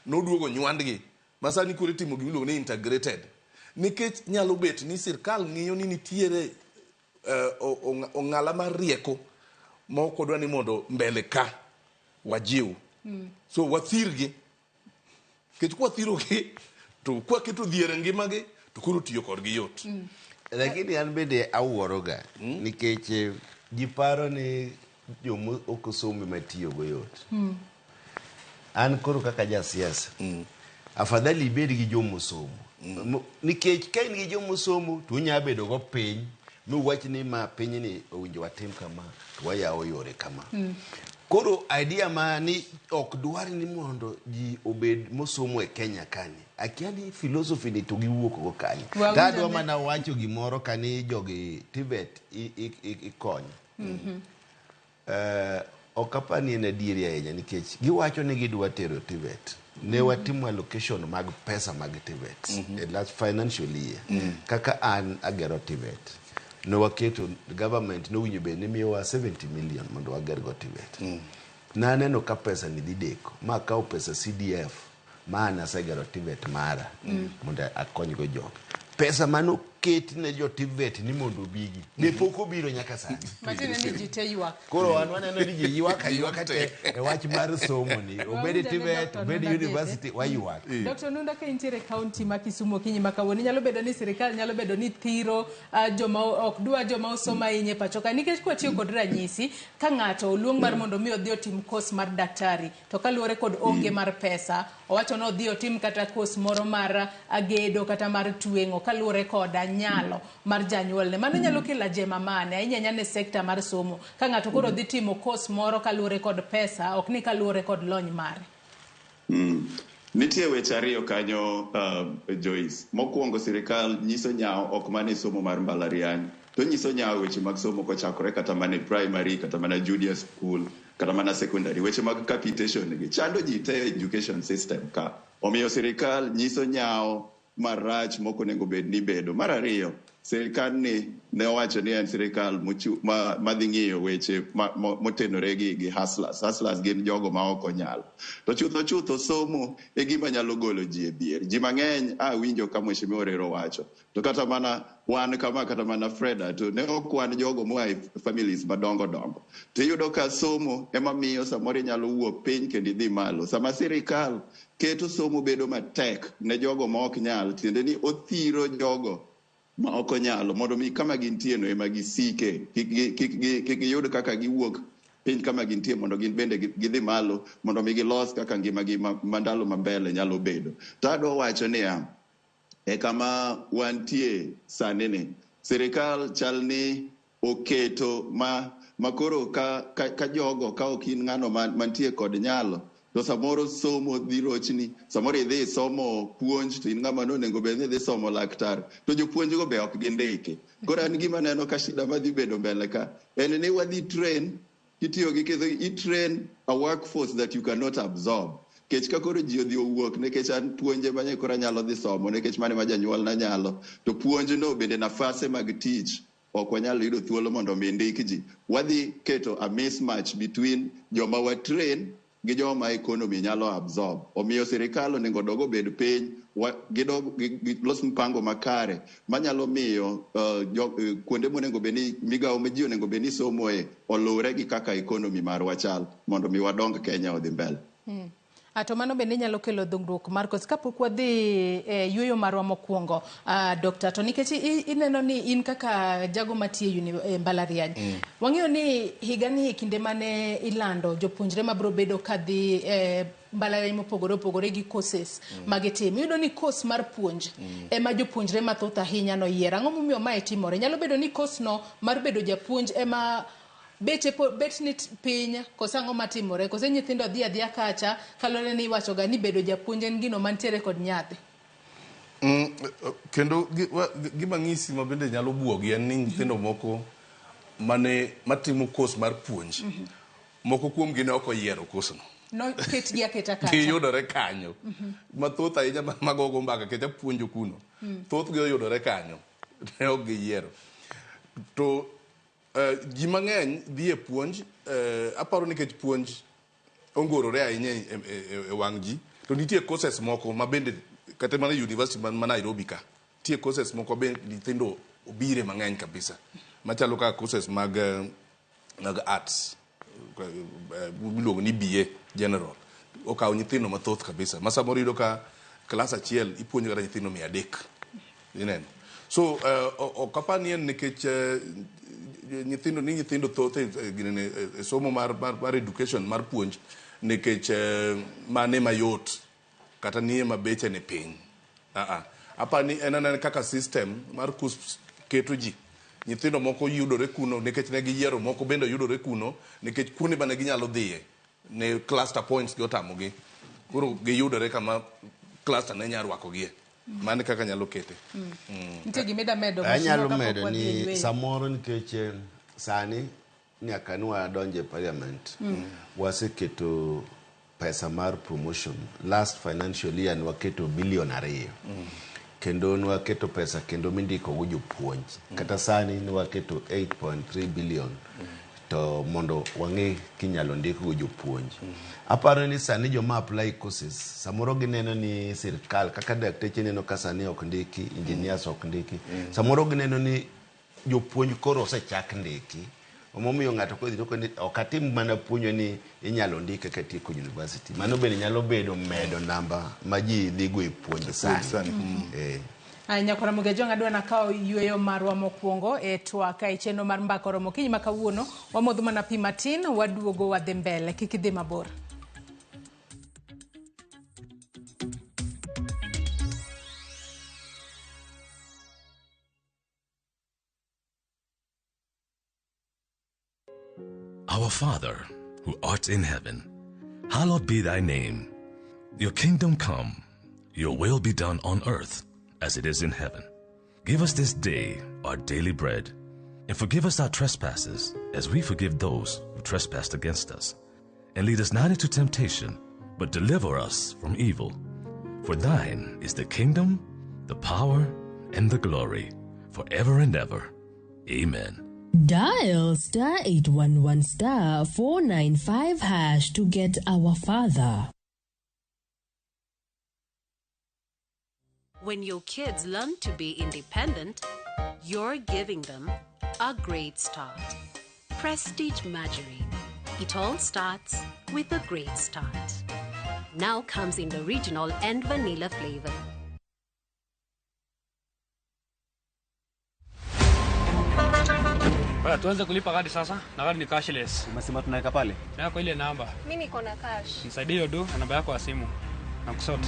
Noduogo nywandgi. Ma sani koro itimo gimiluongo ni integrated. Nikech nyalo bet ni sirkal ng'iyo ni nitiere ong'ala mar rieko ma ok odwa ni mondo mbele ka wajiw. So wathirgi. Nikech kwathirogi to kwaketo dhier e ngimagi to koro tiyo kodgi yot. Lakini an bende awuoroga nikech ji paro ni joma ok osomo ema tiyogo yot. An koro kaka jasiasa, afadhali ibed gi jomosomo. Nikech ka in gi jomosomo to unya bedo go piny miwach ni ma pinyni owinjo watim kama to wayawo yore kama. Koro idea ma ni ok dwar ni mondo ji obed mosomo e Kenya kani. Akia ni philosophy ni to giwuok go kanye. Tadwa mana wacho gimoro kani jogi TVET ikonyo. Ok apar ni en adieri ahinya nikech giwacho ni gidwa tero TVET. Ne watimo allocation mag pesa mag TVET e last financial year. Kaka an agero TVET. Ne waketo government nowinjo bed ni miyowa 70 million mondo wager go TVET. Naneno ka pesa ni dhi deko ma akawo pesa CDF ma an asegero TVET mara mondo akony go jogi. Pesa mano noket ne jo TVET ni mondo obigi ne pok obiro nyaka sani. Matiende ni ji te ywak. Koro wan waneno ni ji ywak aywaka te e wach mar somo ni obed Wawinjo ne TVET, Dr. obed Nunda university, waywak. Dr. Nunda, ka intiere e kaunti ma Kisumu okinyi ma kawuono, nyalo bedo ni sirikal nyalo bedo ni thiro joma ok dwa joma osomo ahinya e pacho ka, nikech kwatiyo kod ranyisi ka ng'ato oluong mar mondo mi odhi otim kos mar daktari, to kaluwore kod onge mar pesa, owacho ni odhi otim kata kos moro mar gedo kata mar tweng'o kaluwore kod nyalo mar janyuolne. Mano nyalo kelo ajema mane ahinya ahinya ne sekta mar somo ka ng'ato koro dhi timo kos moro kaluwore kod pesa, ok ni kaluwore kod lony mare. Nitie weche ariyo kanyo, Joyce. Mokwongo, sirikal nyiso nyawo ok mana e somo mar mbalariany, to nyiso nyawo weche mag somo kochakore kata mana e primary, kata mana junior school, kata mana secondary. Weche mag capitation gi chando ji te e education system ka. Omiyo sirikal nyiso nyawo marach mok onego bed ni bedo. Mar ariyo, sirikal ni ne owacho ni en sirikal madhi ng'iyo weche motenore gi hustlers. Hustlers gin jogo ma ok onyalo. To chutho chutho somo e gima nyalo golo ji e dhier. Ji mang'eny awinjo ka Mheshimiwa Orero wacho. To kata mana wan kama, kata mana Freda, to ne ok wan jogo moa e families madongo dongo. To iyudo ka somo ema miyo samoro inyalo wuok piny kendo idhi malo. Sama sirikal keto somo bedo matek ne jogo ma ok nyal, tiende ni othiro jogo ma ok onyalo mondo mi kama gintie no ema gisike, kik giyud kaka giwuok piny kama gintie mondo gin bende gidhi malo mondo mi gilos kaka ngimagi ma ndalo ma mbele nyalo bedo. To adwa wacho niya, e kama wantie sani ni, sirikal chal ni oketo ma koro ka jogo ka ok in ng'ano mantie kod nyalo, to samoro somo dhi rochni, samoro idhi somo puonj to in ng'ama nonego bed ni idhi somo laktar, to jopuonjgo be ok gindiki. Koro an gima aneno ka shida madhi bedo mbele ka en ni wadhi train kitiyo gi kitho, i train a workforce that you cannot absorb. Kech ka koro ji odhi owuok nikech an puonje ma koro anyalo dhi somo nikech mane ma janyuolna nyalo, to puonjno bende nafase mag tich ok wanyal yudo thuolo mondo mi ndik ji. Wadhi keto a mismatch between joma wa train gi joma economy nyalo absorb. Omiyo sirikal onego odog obed piny, gidog gilos mpango makare manyalo miyo kuonde monego bed ni migawo ma ji onego bed ni somoe oluwre gi kaka economy marwa chal mondo mi wadong Kenya odhi mbele. To mano bende nyalo kelo dhungruok mar kos. Kapok wadhi e yueyo marwa mokwongo, Dokta, to nikech ineno ni in kaka jago matiyo e mbalariany, wang'eyo ni higani e kinde mane ilando jopuonjre mabiro bedo kadhi e mbalariany mopogore opogore gi courses magitimo, iyudo ni course mar puonj ema jopuonjre mathoth ahinya noyiero. Ang'o momiyo mae timore? Nyalo bedo ni course no mar bedo japuonj ema beche bet ni piny, koso ang'o matimore? Koso nyithindo dhi adhiya kacha kaluwore ni iwacho ga ni bedo japuonj en gino mantiere kod nyadhi? Kendo gima ng'isi ma bende nyalo buogi en ni nyithindo moko mane matimo course mar puonj, moko kuomgi ne ok oyiero course no. Noketgi aketa kacha. Giyudore kanyo. Mathoth ahinya magogo mbaka kech apuonjo kuno. Thothgi oyudore kanyo. Ne ok giyiero. To ji mang'eny dhi e puonj, aparo nikech puonj ongorore ahinya e wang' ji. To nitie courses moko ma bende kata mana university ma Nairobi ka, nitie courses moko be nyithindo obire mang'eny kabisa. Machalo kaka courses mag arts, miluongo ni BA General. Okawo nyithindo mathoth kabisa. Ma samoro iyudo ka klas achiel ipuonjo kata nyithindo 300. Ineno. So ok apar ni en nikech nyithindo ni nyithindo thoth e somo mar education mar puonj nikech mane mayot kata nie ma beche ni piny. Apar ni en anena kaka system mar KUCCPS keto ji. Nyithindo moko yudore kuno nikech ne giyiero, moko bende yudore kuno nikech kuonde mane ginyalo dhiye ne cluster points gi otamogi. Koro giyudore kama cluster ne nyalo rwakogie. Mano kaka nyalo kete. Nitie gima ida medo? Anyalo Mheshimiwa, kapok medo wadhi e ni yueyo? Samoro nikech sani nyaka nwadonje parliament, waseketo pesa mar promotion. Last financial year nwaketo bilion 2 kendo nwaketo pesa kendo mindiko go jopuonj. Kata sani nwaketo 8.3 billion. To mondo wang'e kinyalo ndikgo jopuonj. Aparo ni sani joma apply courses samoro gineno ni sirkal kaka dakteche neno ka sani ok ndiki, engineers ok ndiki. Samoro gineno ni jopuonj koro osechak ndiki. Omomiyo ng'ato kodhi to koni ok atim mana puonjo ni inyalo ndike katieko university. Mano bende nyalo bedo medo namba ma ji dhigo e puonj sani. sani. Aya, Nyakwar Ramogi Ajwang' adwa nakawo yueyo marwa mokwongo e twak e chenro mar mbaka oromo okinyi ma kawuono. Wamodho mana pi matin, waduogo wadhi mbele. Kik idhi mabor. Our Father, who art in heaven, hallowed be thy name. Your kingdom come, your will be done on earth as it is in heaven. Give us this day our daily bread, and forgive us our trespasses as we forgive those who trespass against us. And lead us not into temptation, but deliver us from evil. For thine is the kingdom, the power, and the glory, forever and ever. Amen. Dial star 811 star 495 hash to get our father. When your kids learn to be independent, you're giving them a great start. Prestige Margarine. It all starts with a great start. Now comes in the original and vanilla flavor. Bwana, tuanze kulipa kadi sasa na kadi ni cashless. Umesema tunaweka pale? Yako ile namba. Mi niko na cash. Nisaidie hiyo do na namba yako ya simu. Na kusort.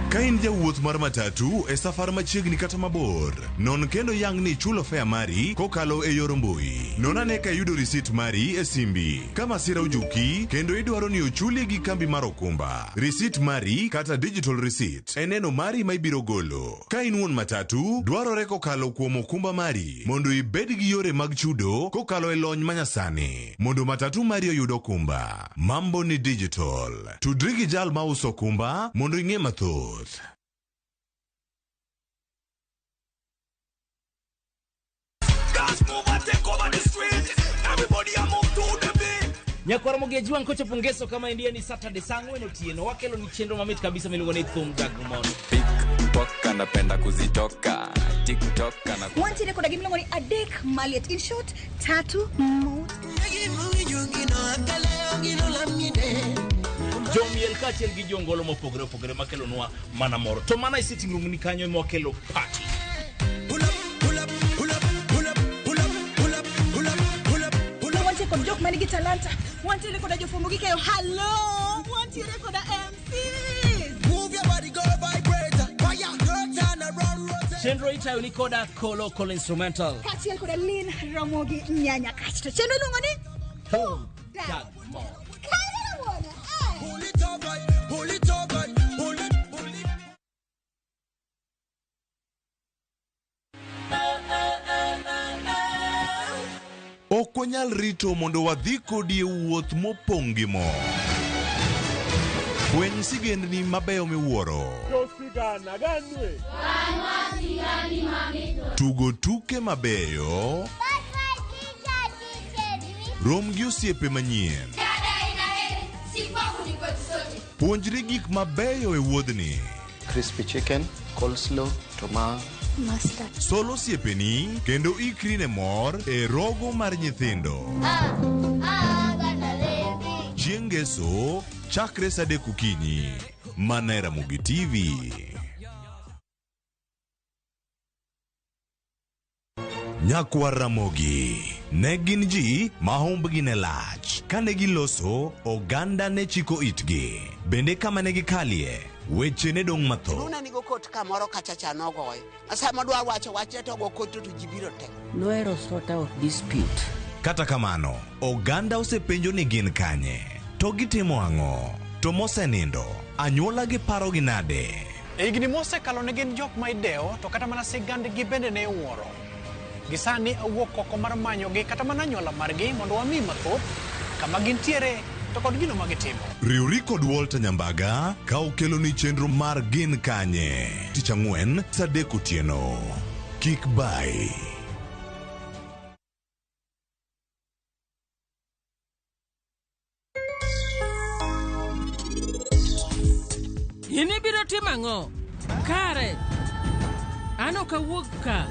Ka in jawuoth mar matatu e safar machiegni kata mabor, non kendo yang ni ichulo fare mari kokalo e yor mbui. Non ane ka iyudo risit mari e simbi. Ka masira ojuki kendo idwaro ni ochuli gi kambi mar okumba, risit mari kata digital receipt e neno mari ma ibiro golo. Ka in wuon matatu, dwarore kokalo kuom okumba mari mondo ibed gi yore mag chudo kokalo e lony manyasani mondo matatu mari oyud okumba. Mambo ni digital. Tudri gi jal mauso okumba mondo ing'e mathoth. Dance move and take over the street. Everybody a move to the beat. Nyakwar Ramogi Ajwang' kochopo ngeso kama endia ni Saturday saa ang'wen otieno wakelo ni chenro mamit kabisa miluongo ni Thum Dag Mor. Poka napenda kuzitoka TikTok na Wantiere koda gimiluongo ni adek maliet. In short, tatu mot. Jomiel kaachiel gi jongolo mopogore opogore makelonwa mana mor. To mana e sitting room ni kanyo ema wakelo party. Wantiere kod jok manigi talanta. Wantiere koda jofwambo gi keyo. Hello! Wantiere koda MCs. Move your body, go vibrate. Fire, go turn around, rotate. Chenro itayo ni koda Kolo Kolo Instrumental. Kaachiel koda Lin Ramogi Nyanya Kasto. Chenro iluongo ni Thum Dag Mor. Kanyo wuona. Pull it up, right. Pull it up, right. Pull it, pull it. Ok wanyal rito mondo wadhi kodi e wuoth mopong' gi mor. Fweny sigendni mabeyo miwuoro. Tugo tuke mabeyo. Rom gi osiepe manyien. Puonjri gik mabeyo e wuodhni. Crispy chicken, coleslaw, tomato. Mustard. Sol osiepeni kendo ikri ne mor e rogo mar nyithindo. Chieng' ngeso chakre saa adek okinyi. Mana e Ramogi TV. Nyakwar Ramogi ne gin ji ma humbgi ne lach. Kane giloso, oganda ne chiko itgi. Bende kama ne gikalie, weche ne dong' mathoth. Runa nigo kot kamoro kacha cha nogoyo. Sama dwa wacho wachne to go kot to ji biro te. Nohero sort out dispute. Kata kamano, oganda osepenjo ni gin kanye, to gitimo ang'o, to mosenindo, anyuola gi parogi nade? E higni mosekalo ne gin jok ma idewo to kata mana sigandgi bende ne iwuoro. Gi sani awuok oko mar manyogi kata mana anyuola margi mondo wami mathoth kama gintiere to kod gino ma gitimo. Riwri kod Walter Nyambaga ka okeloni chenro mar Gin Kanye tich ang'wen saa adek otieno. Kik bai. Utimo ang'o? Kare. An ok awuog ka.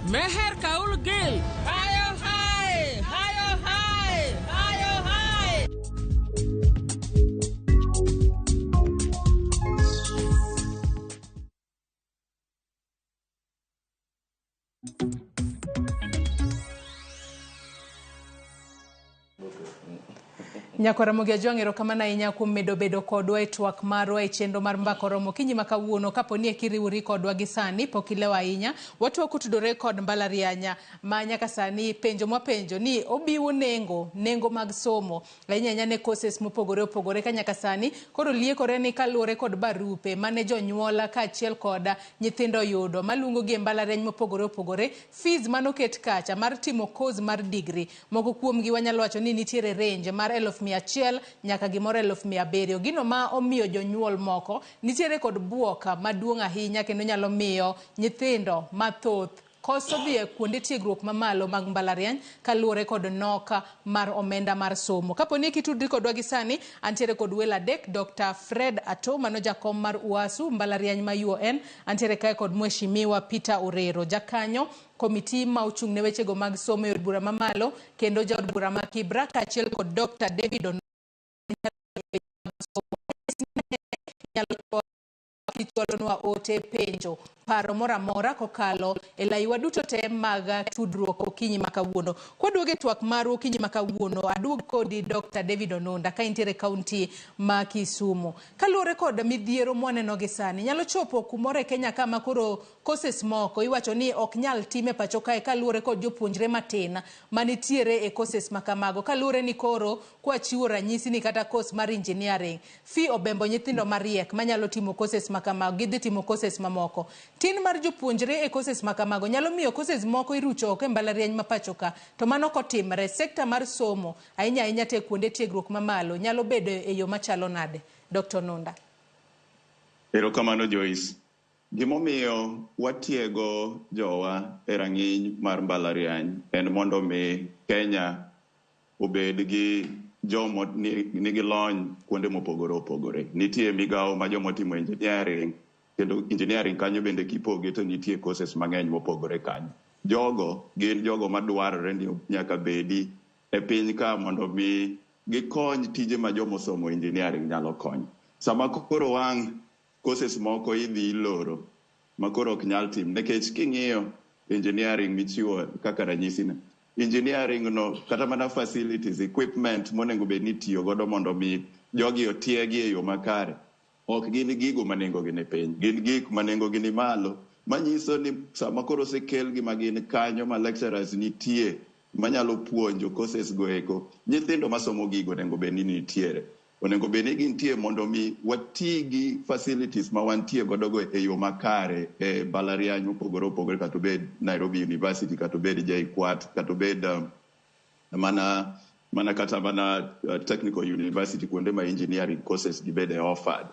Meher Kaul Gil. Hayo hai! Hayo hai! Hayo hai! Nyakwar Ramogi Ajwang', erokamano ahinya kuom medo bedo kodwa e twak marwa e chenro mar Mbaka Oromo okinyi ma kawuono. Kapo ni eki iriwori kodwa gi sani, pok ilewo ahinya, watwak kotudore kod mbalariany ma nyaka sani penjo mwapenjo ni obiwo nengo, nengo mag somo ahinya ahinya ne courses mopogore opogore ka nyaka sani koro liekore ni kaluwore kod barupe mane jonyuola kaachiel kod nyithindo oyudo maluongo gi e mbalariany mopogore opogore, fees manoket kacha mar timo course mar degree moko kuomgi wanyalo wacho ni nitiere range mar 100,000 nyaka gimoro 700,000. Gino ma omiyo jonyuol moko nitiere kod buok maduong' ahinya kendo nyalo miyo nyithindo mathoth koso dhi e kuonde tiegruok mamalo mag mbalariany kaluwore kod nok mar omenda mar somo. Kapo ni kitudri kodwa gi sani, antiere kod welo adek, Dr. Fred Ato, mano jakom mar UASU mbalariany ma UON, antiere kae kod Mheshimiwa Peter Orero, jakanyo komiti ma ochung' ne wechego mag somo e od bura mamalo kendo jaod bura ma Kibra, kaachiel kod Dr. David Onondo kichwalonwa ote penjo paro moro amora kokalo e laiwa duto te mag tudruok okinyi ma kawuono. Kwaduogo e twak marwa okinyi ma kawuono, aduog kodi Dr. David Onunda ka intiere kaunti ma Kisumu. Kaluwore kod midhiero mwaneno gi sani, nyalo chopo kumoro e Kenya ka ma koro courses moko iwacho ni ok nyal tim e pacho kae kaluwore kod jopuonjre matin manitiere e courses ma kamago. Kaluwore ni koro kwachiwo ranyisi ni kata course mar engineering, fee obembo nyithindo mariek manyalo timo courses ma kamago, gidhi timo courses mamoko. Tin mar jopuonjre e courses ma kamago nyalo miyo courses moko irucho oko e mbalariany ma pacho ka, to mano kotimre, sekta mar somo ahinya ahinya te kuonde tiegruok mamalo nyalo bedo e yo machalo nade? Dr. Nunda. Erokamano Joyce. Gimomiyo watiego jowa e rang'iny mar mbalariany en mondo mi Kenya obed gi jomo nigi lony kuonde mopogore opogore. Nitie migawo ma jomotimo engineering, kendo engineering kanyo bende kipoge to nitie courses mang'eny mopogore kanyo. Jogo gin jogo madwarore ni nyaka bedi e piny ka mondo mi gikony tije ma jomosomo engineering nyalo konyo. Sama koro wang' courses moko idhi iloro ma koro ok nyal tim nikech king'iyo engineering michiwo kaka ranyisi ne engineering no kata mana facilities equipment monego bed ni itiyo godo mondo mi jogi otiegi e yo makare ok gin gigo ma nengogi ni piny, gin gik ma nengogi ni malo manyiso ni sama koro osekelgi ma gin kanyo ma lecturers nitie manyalo puonjo courses go eko, nyithindo masomo gigo onego bed ni nitiere. Onego bed ni gintie mondo mi wati gi facilities ma wantie godo go e yo makare e mbalariany mopogore opogore, kata obed Nairobi University, kata obed JKUAT, kata obed mana kata mana Technical University, kuonde ma engineering courses gi bede offered.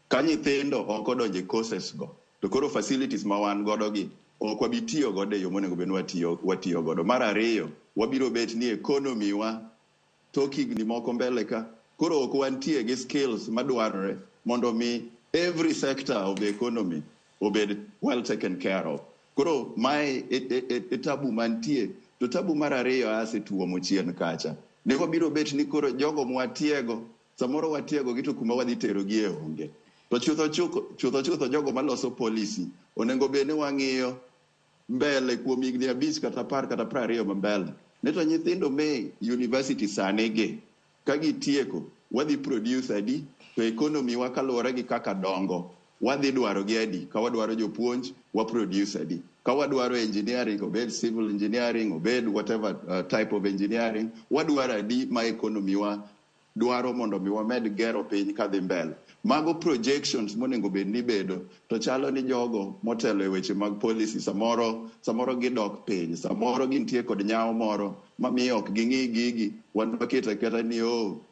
Ka nyithindo ok odonjo e courses go, to koro facilities ma wan godo gi ok wabi tiyo godo e yo monego bed ni watiyo godo. Mar ariyo, wabiro bet ni economy wa tok higni moko mbele ka koro ok wantie gi skills madwarore mondo mi every sector of the economy obed well taken care of. Koro mae e tabu mantie. To tabu mar ariyo asetuomo chien kacha. Ne wabiro bet ni koro jogo mwatiego, samoro watiego gi to kuma wadhi terogi e onge. To chutho chutho jogo maloso policy onego bed ni wang'iyo mbele kuom higni 5 kata 10 kata 20 ma mbele. Ne to nyithindo me university sani gi ka gitieko wadhi produce adi, to economy wa kaluwore gi kaka dongo wadhi dwaro gi adi. Ka wadwaro jopuonj wa produce adi, ka wadwaro engineering, obed civil engineering, obed whatever type of engineering, wadwaro adi ma economy wa dwaro mondo mi wamed gero piny kadhi mbele. Mago projections monego bed ni bedo, to chalo ni jogo motelo e weche mag policy samoro gidok piny, samoro gintie kod nyawo moro mamiyo ok ging'i gigi. Wan waketo aketa ni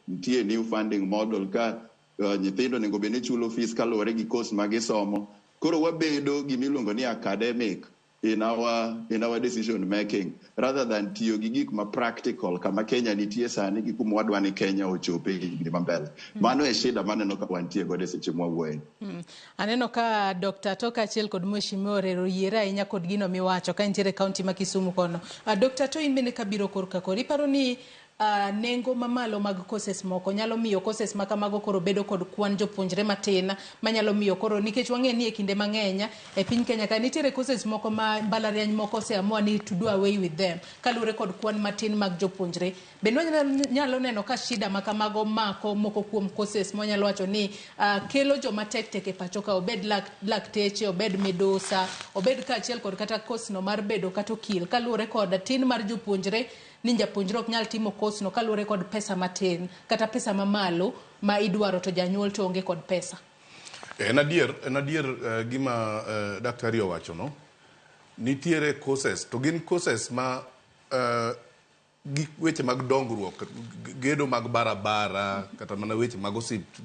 nitie new funding model ka nyithindo onego bed ni chulo fees kaluwore gi course ma gisomo. Koro wabedo gimiluongo ni academic in our decision making rather than tiyo gi gik ma practical kama Kenya nitie sani gi kuma wadwa ni Kenya ochope e higni mambele. Mano e shida maneno ka wantie godo e seche mwawuoye. Aneno ka Dr. To kaachiel kod Mheshimiwa Orero oyiere ahinya kod gino miwacho ka nitiere kaunti ma Kisumu kono. Dr. To in bende kabiro korka kori, iparo ni nengo mamalo mag courses moko nyalo miyo courses ma kamago koro bedo kod kwan jopuonjre matin manyalo miyo koro, nikech wang'e ni e kinde mang'eny e piny Kenya ka nitiere courses moko ma mbalariany moko oseamua ni to do away with them kaluwore kod kwan matin mag jopuonjre. Bende wanyalo neno ka shida ma kamago mako moko kuom courses mwanyalo wacho ni kelo joma tek tek e pacho ka, obed lakteche, obed midusa, obed kaachiel kod kata course no mar bedo kata okil, kaluwore kod tin mar jopuonjre, ni japuonjre ok nyal timo course no kaluwore kod pesa matin kata pesa mamalo ma idwaro to janyuol to onge kod pesa. En adier gima daktari owacho no. Nitiere courses to gin courses ma gi weche mag dongruok, gedo mag barabara, kata mana weche mag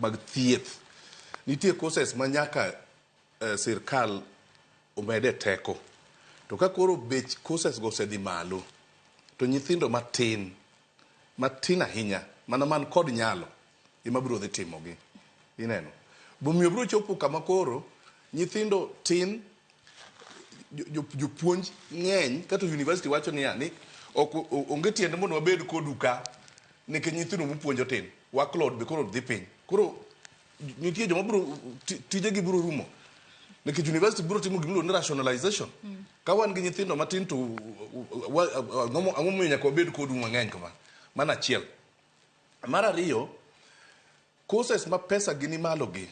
mag thieth. Nitie courses ma nyaka sirkal omede teko. To ka koro bech courses go osedhi malo, to nyithindo matin, matin ahinya, mana man kod nyalo, ema biro dhi timogi. Ineno. Bomiyo biro chopo kama koro nyithindo tin, jopuonj ng'eny, kata university wacho niya ni ok onge tiende mondo wabed kodu ka nikech nyithindo mupuonjo tin, workload be koro dhi piny. Koro nitie joma biro tijegi biro rumo nikech university biro timo gimiluongo ni rationalization. Ka wan gi nyithindo matin to ang'o momiyo nyaka wabed kodu mang'eny kama? Mano achiel. Mar ariyo, courses ma pesa gi ni malo gi,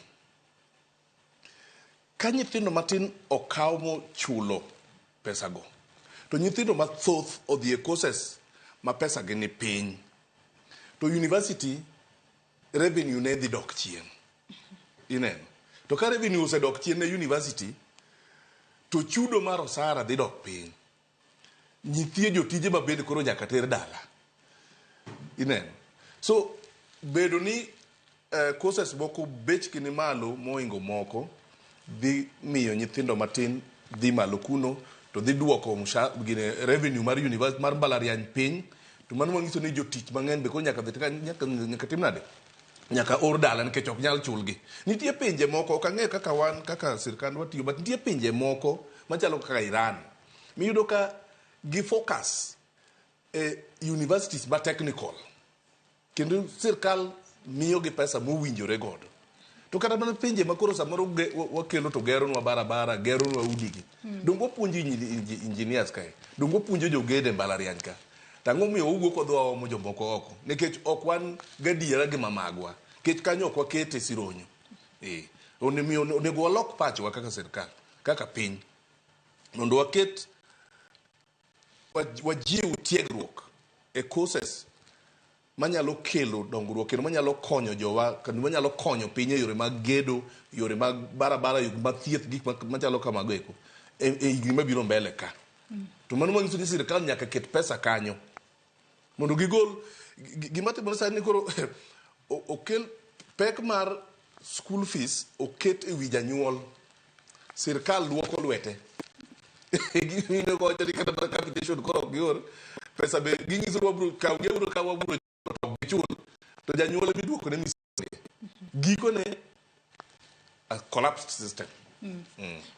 ka nyithindo matin okaw mochulo pesago, to nyithindo mathoth odhi e courses ma pesa gi ni piny, to university revenue ne dhi dok chien. Ineno. To ka revenue osedok chien ne university, to chudo mar osara dhi dok piny. Nitie jotije ma bende koro nyaka ter dala. Ineno. So, bedo ni courses moko bechgi ni malo mohingo moko dhi miyo nyithindo matin dhi malo kuno, to dhi duoko gine revenue mar university mar mbalariany piny, to mano manyiso ni jotich mang'eny be koro nyaka dhi nyaka tim nade, nyaka or dala nikech ok nyal chulgi. Nitie pinje moko, ok ang'eyo kaka wan kaka sirkand watiyo, but nitie pinje moko machalo kaka Iran miyudo ka gi focus e universities ma technical, kendo sirkal miyogi pesa mowinjore godo. To kata mana pinje ma koro samoro wakelo to geronwa barabara, geronwa udigi, donge wapuonjo engineers kae, donge wapuonjo jogedo e mbalariany ka? To ang'o miyo wawuok wadhi waomo jomoko oko? Nikech ok wan gadiera gi mamagwa, nikech kanyo ok wakete sironyo. Omiyo onego walok pachwa kaka sirkal, kaka piny, mondo waket wajiw tiegruok e courses manyalo kelo dongruok kendo manyalo konyo jowa kendo manyalo konyo piny e yore mag gedo, yore mag barabara, yore mag thieth, gik machalo kamago eko e higni mabiro mbele ka. To mano manyiso ni sirkal nyaka ket pesa kanyo mondo gigol gima timore sani ni koro okel pek mar school fees, oket e wi janyuol, sirkal luoko lwete. Gino gocho ni kata mana capitation koro ok gior pesa, be ginyiso ni wabiro kaw giuru ka wabiro chulo, to ok gichul, to janyuol ema iduoko ne misike. Gikone a collapsed system.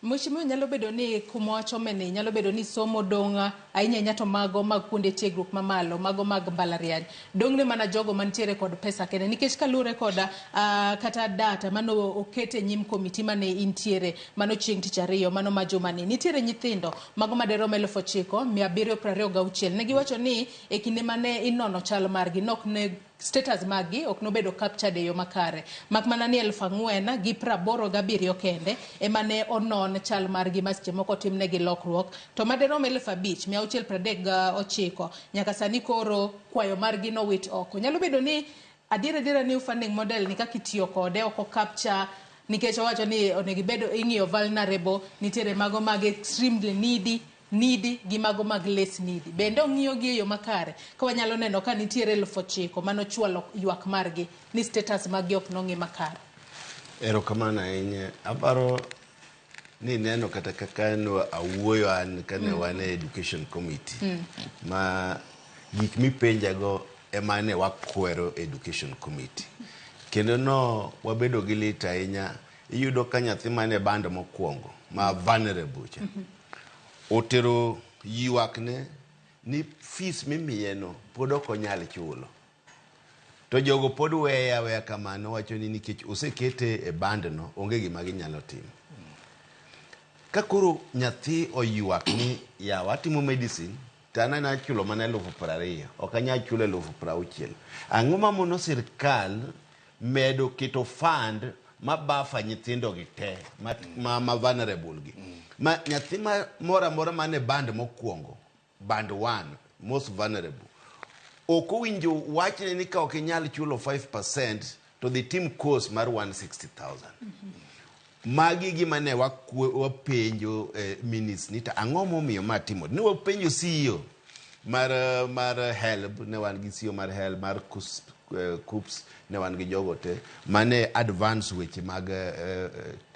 Mheshimiwa, nyalo bedo ni kuma wachome ni nyalo bedo ni somo dong' ahinya ahinya to mago mag kuonde tiegruok mamalo, mago mag mbalariany, dong' ne mana jogo mantiere kod pesa kende, nikech kaluwore kod kata data mano oket e nyim komiti mane intiere mano chieng' tich ariyo mano ma jumani, nitiere nyithindo mago maderom 9726. Ne giwacho ni e kinde mane inono chal margi nok ne status maggi ok nobedo captured e yo makare, mak mana ni 4087 kende ema ne onon chal margi ma seche moko otimnegi lokruok, to maderom 5639 nyaka sani koro kwayo margi nowit oko. Nyalo bedo ni adier adiera new funding model ni kaka itiyo kode ok o capture, nikech owacho ni onego ibed ing'iyo vulnerable, nitiere mago mag extremely needy, needy gi mago mag less needy. Bende ong'iyo gi e yo makare ka wanyalo neno ka nitiere 9000 manochwalo ywak margi ni status maggi ok nong'i makare? Erokamano ahinya. Aparo Ni neno kata kaka no awuoyo an kane wan e education committee ma gik mipenjago ema ne wakwero education committee. Kendo no wabedo gi lit ahinya iyudo ka nyathi mane band mokwongo ma vulnerable cha otero ywakne ni fees mimiyeno pod ok onyal chulo to jogo pod weye aweya kamano wacho ni nikech osekete e band no onge gima ginyalo timo ka koro nyathi oywak ni yawa atimo medicine to an anyalo chulo mana 20,000 ok anyal chulo 60,000 ang'o mamono sirkal medo keto fund ma buffer nyithindo gi te ma vulnerable gi ma nyathi ma moro amora man e band mokwongo band 1 most vulnerable ok owinjo wachne ni ka ok inyal chulo 5% to dhi tim course mar 160,000 magi gima ne wapenjo minister ni to ang'o momiyo ma timo ne wapenjo CEO mar HELB ne wan gi CEO mar HELB mar KUCCPS ne wan gi jogo te mane advance weche mag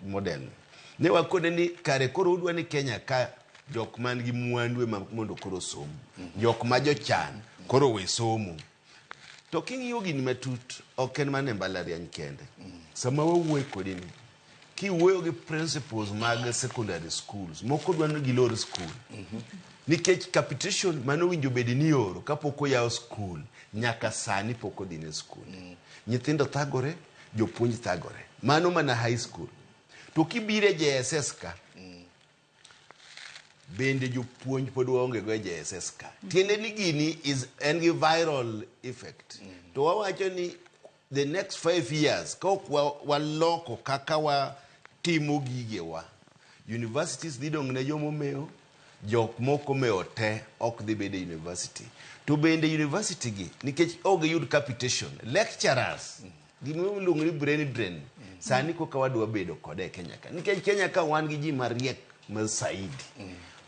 model ne wakone ni kare koro udwa ni Kenya ka jok man gi mwandu ema mondo koro som jok ma jochan koro we somo to king'iyo gini matut ok en mana e mbalariany kende sama wawuoyo kodi ni kiwuoyo gi principals mag secondary schools moko dwa ni gilor school nikech capitation mane owinjo bed ni ioro kapok oyaw school nyaka sani pok odhi ne school nyithindo thagore jopuonj thagore mano mana high school to kibiro e JSS ka bende jopuonj pod waonge go e JSS ka tiende ni gini is en gi viral effect to wawacho ni the next 5 years ka ok waloko kaka watimo gigewa universities dhi dong' ne jomomewo jok moko omewo te ok dhi bedo e university to bende university gi nikech ok giyud capitation lecturers gima iluongo ni brain drain sani koka wadwa bedo kode e Kenya ka nikech Kenya ka wan gi ji mariek ma saidi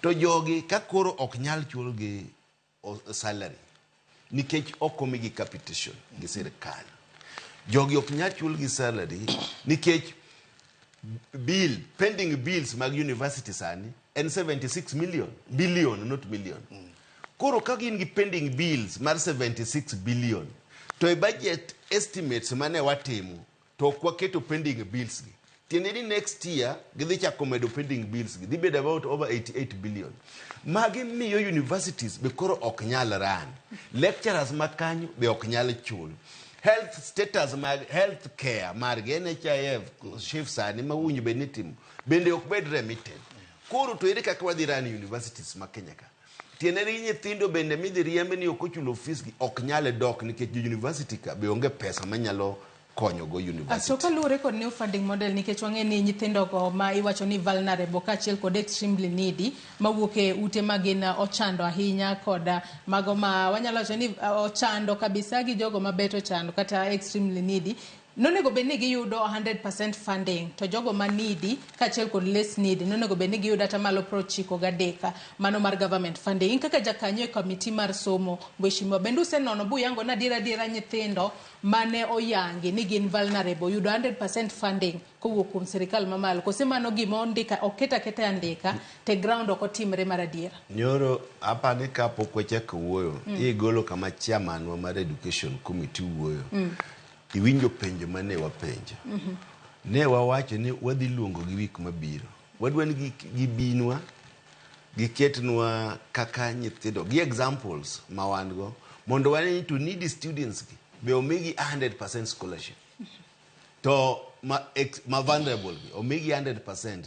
to jogi ka koro ok nyal chulgi salary nikech ok omigi capitation gi sirikal jogi ok nyal chulgi salary nikech bill pending bills mag university sani en 76 million billion not million koro ka gin gi pending bills mar 76 billion to e budget estimates mane watimo to ok waketo pending bills gi tiende ni next year gidhi chako medo pending bills gi dhi bedo about over 88 billion magi miyo universities be koro ok nyal run lecturers ma kanyo be ok nyal chul health status mag health care margi NHIF SHIF sani ma winjo bed ni timo bende ok bed remitted koro to ere kaka wadhi run universities ma Kenya ka tiende ni nyithindo bende midhi riembe ni ok ochulo fees gi ok nyal dok nikech jo university ka be onge pesa manyalo konyogo university To kaluwore kod new funding model nikech wang'e ni nyithindogo ma iwacho ni vulnerable kaachiel kod extremely needy mawuok e ute ma gin ochando ahinya kod mago ma wanyalo wacho ni ochando kabisa gi jogo mabet ochando kata extremely needy nonego bed ni giyudo 100% funding to jogo ma needy kaachiel kod less needy nonego bed ni giyudo atamalo 93 mano mar government funding in kaka jakanyo e committee mar somo mheshimiwa bende usenono buyango ni adiera adiera nyithindo mane oyangi ni gin vulnerable yudo 100% funding kowuok kuom sirikal mamalo kose mano gima ondika oket aketa e andika te ground ok otimre mar adiera Nyoro apani kapok wachako wuoyo igolo kama chairman wa mar education committee wuoyo iwinjo penjo mane wapenjo ne wawacho ni wadhi luongo gi wik mabiro wadwa ni gibinwa giketnwa kaka nyithindo gi examples ma wan go mondo wane ni to needy students gi be omigi 100% scholarship to ma vulnerable gi omigi 100%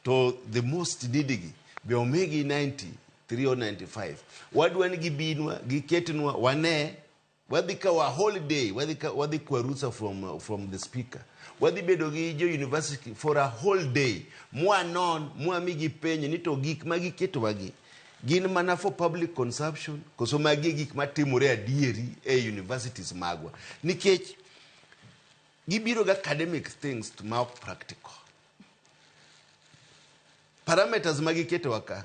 to the most needy gi be omigi 93 or 95 wadwa ni gibinwa giketnwa wane wadhi kawo a holiday wadhi kwa rusa from the speaker wadhi bedo gi jo university for a whole day mwanon mwamigi penjo ni to gik ma giketowagi gin mana for public consumption koso magi e gik matimore adieri e universities magwa nikech gibiro gi academic things to ma ok practical parameters ma giketowa ka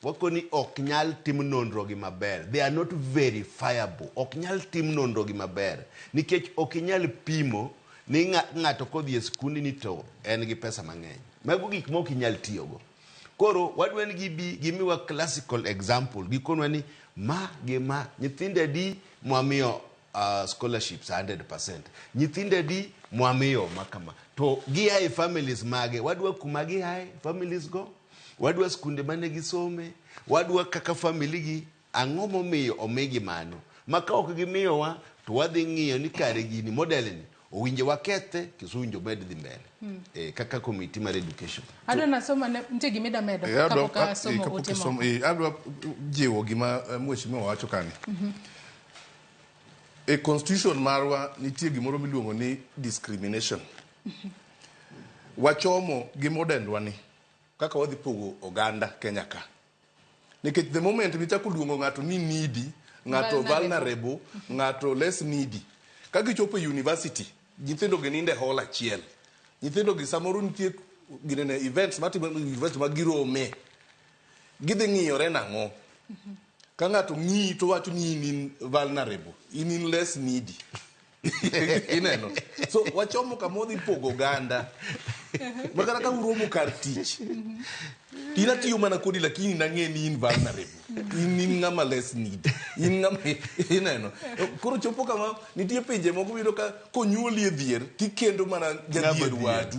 wakoni ok nyal tim nonro gi maber they are not verifiable ok nyal tim nonro gi maber nikech ok inyal pimo ni ng'ato kodhi e skundi ni to en gi pesa mang'eny Mago gik ma ok inyal tiyogo. Koro wadwa ni gibi gimiwa classical example, gikonwa ni ma gi ma, nyithindo adi mwamiyo scholarships 100%, nyithindo adi mwamiyo ma kama, to gia e families mage, wadwa kuma giae families go, wadwa skunde mane gisome, wadwa kaka family gi, ang'o momiyo omigi mano. Ma ka ok gimiyowa, to wadhi ng'iyo ni kare gini model ni owinjo wakethe koso owinjo med dhi mbele. Kaka committee mar education. Adwa nasoma ne nitie gima ida medo kapok asomo kapok ote isomo, moko. Adwa jiwo gima mheshimiwa wacho kani. E constitution marwa nitie gimoro miluongo ni discrimination. Wachomo gi modendwa ni kaka wadhi pogo oganda Kenya ka. Nikech the moment michako luongo ng'ato ni needy, ng'ato Vulnerable. vulnerable, ng'ato less needy. Ka gichopo e university, nyithindo gi nindo e hall achiel. Nyithindo gi samoro nitie ginene events matimo e university ma girome. Gidhi ng'iyore nang'o? Ka ng'ato ng'iyi to wacho ni in in vulnerable, in in less needy. Ineno? So wachomo kama wadhi pogo oganda. Ma kata ka uromo kar tich, in atiyo mana kodi lakini nang'e ni in vulnerable. In in ng'ama less needy. In ng'ama ineno. Koro chopo kama nitie pinje moko miyudo ka konyuoli e dhier tikendo mana jadhier Ng'ama dhier. wadu.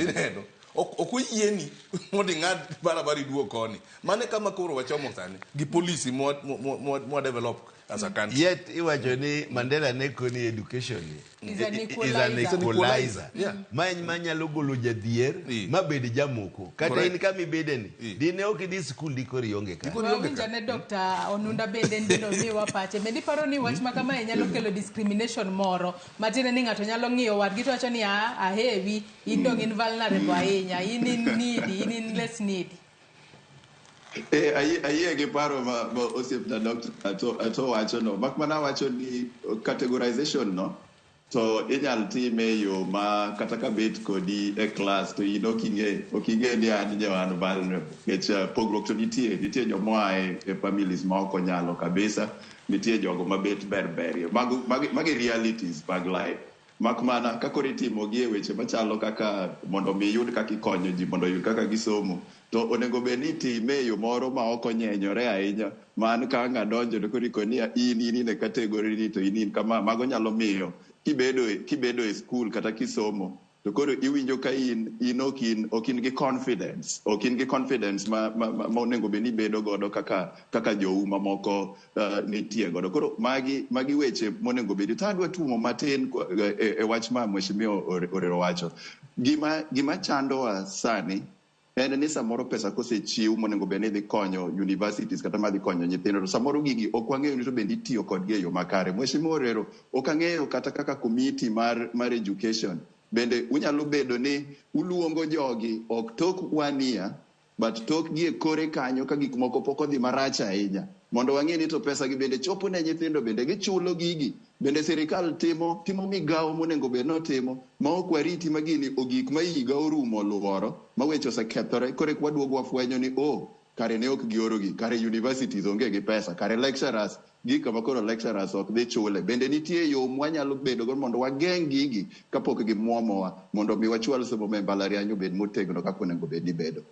Ineno. Ok oyieni mondo ing'ad barabara iduog koni. Mano e kama koro wachomo sani gi policy mwa develop as a country. Yet iwacho ni Mandela ne koni education ni Is an is an equalizer. equalizer. Yeah. Ma en manyalo golo jadhier mabed jamoko. Kata Correct. in kama ibede ni, dine ok idhi skul dikoro ionge ka. Wawinjo ne Dr. Onunda bende ndino miwa pache. Bende iparo ni wach ma kamae nyalo kelo discrimination moro? Matiende ni ng'ato nyalo ng'iyo wadgi to wacho ni "Ah, ahewi, in dong in vulnerable ahinya, in in needy, in in less needy." Ayie gi paro ma osiepna Dr. Ato wacho no. Mak mana wacho ni categorization no, to inyal time e yo ma kata ka bet kodi e class to in ok ing'e ni an jo an vulnerable. Nikech pogruok to nitie, nitie joma e families ma ok onyalo kabisa, nitie jogo mabet berberie. Magi realities mag life. Mak mana ka koro itimo gi e weche machalo kaka mondo mi iyud kaka ikonyo ji mondo oyud kaka gisomo, to onego bed ni itime e yo moro ma ok onyenyore ahinya, ma an ka ang' adonjo to koro ikoni niya, in e category ni to in kama. Mago nyalo miyo kibedo e school kata kisomo to koro iwinjo ka in ok in gi confidence, ok in gi confidence ma onego bed ni ibedo godo kaka jou mamoko nitie godo. Koro magi weche monego bed. To adwa tumo matin e wach ma Mheshimiwa Orero wacho. Gima chandowa sani en ni samoro pesa kosechiw monego bed ni dhi konyo universities kata madhi konyo nyithindo, to samoro gigi ok wang'eyo ni to bende itiyo kodgi e yo makare. Mheshimiwa Orero, ok ang'eyo kata kaka committee mar education bende unyalo bedo ni uluongo jogi ok tok 1 year but tok gi e kore kanyo ka gik moko pok odhi marach ahinya, mondo wang'e ni to pesa gi bende chopo ne nyithindo, bende gichulo gigi, bende sirikal timo migawo monego bed ni otimo, ma ok wariti ma gini ogik ma higa orumo luoro ma weche osekethore, koro eka waduogo wafwenyo ni oh, kare ne ok gioro gi, kare universities onge gi pesa, kare lecturers gi kama koro lecturers ok dhi chule. Bende nitie yo mwanyalo bedo go mondo wageng' gigi kapok gimwomowa, mondo mi wachwal somo e mbalariany obed motegno kaka onego bed ni bedo.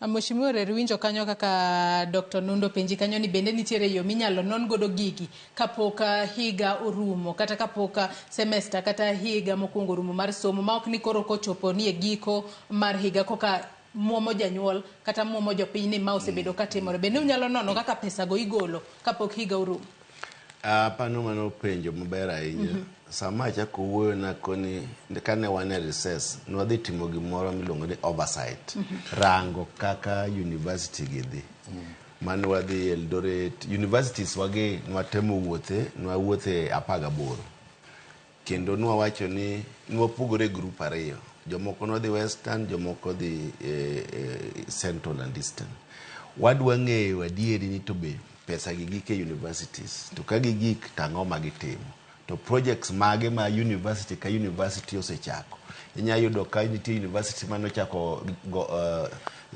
Mheshimiwa Orero, winjo kanyo kaka Dr. Nundo penji kanyo ni bende nitiere yo minyalo non godo gigi kapok higa orumo, kata kapok semester kata higa mokwongo orumo mar somo, ma ok ni koro kochopo ni e giko mar higa koka muomo janyuol kata muomo jopiny ni ma osebedo katimore. Bende unyalo nono kaka pesa go igolo kapok higa orumo? Pano mano penjo maber ahinya. Sama achako wuoyo nakoni kane wan e recess, nwadhi timo gimoro miluongo ni oversight. Rango kaka university gi dhi. Mane wadhi Eldoret, universities wagi nwatemo wuothe, nwawuothe 18. Kendo nwawacho ni nwapogore group ariyo. Jomoko nodhi Western, jomoko dhi Central and Eastern. Wadwa ng'eyo adieri ni to be pesa gi gik e universities, to ka gigik to ang'o ma gitimo, to projects mage ma university ka university osechako. Inya yudo ka nitie university manochako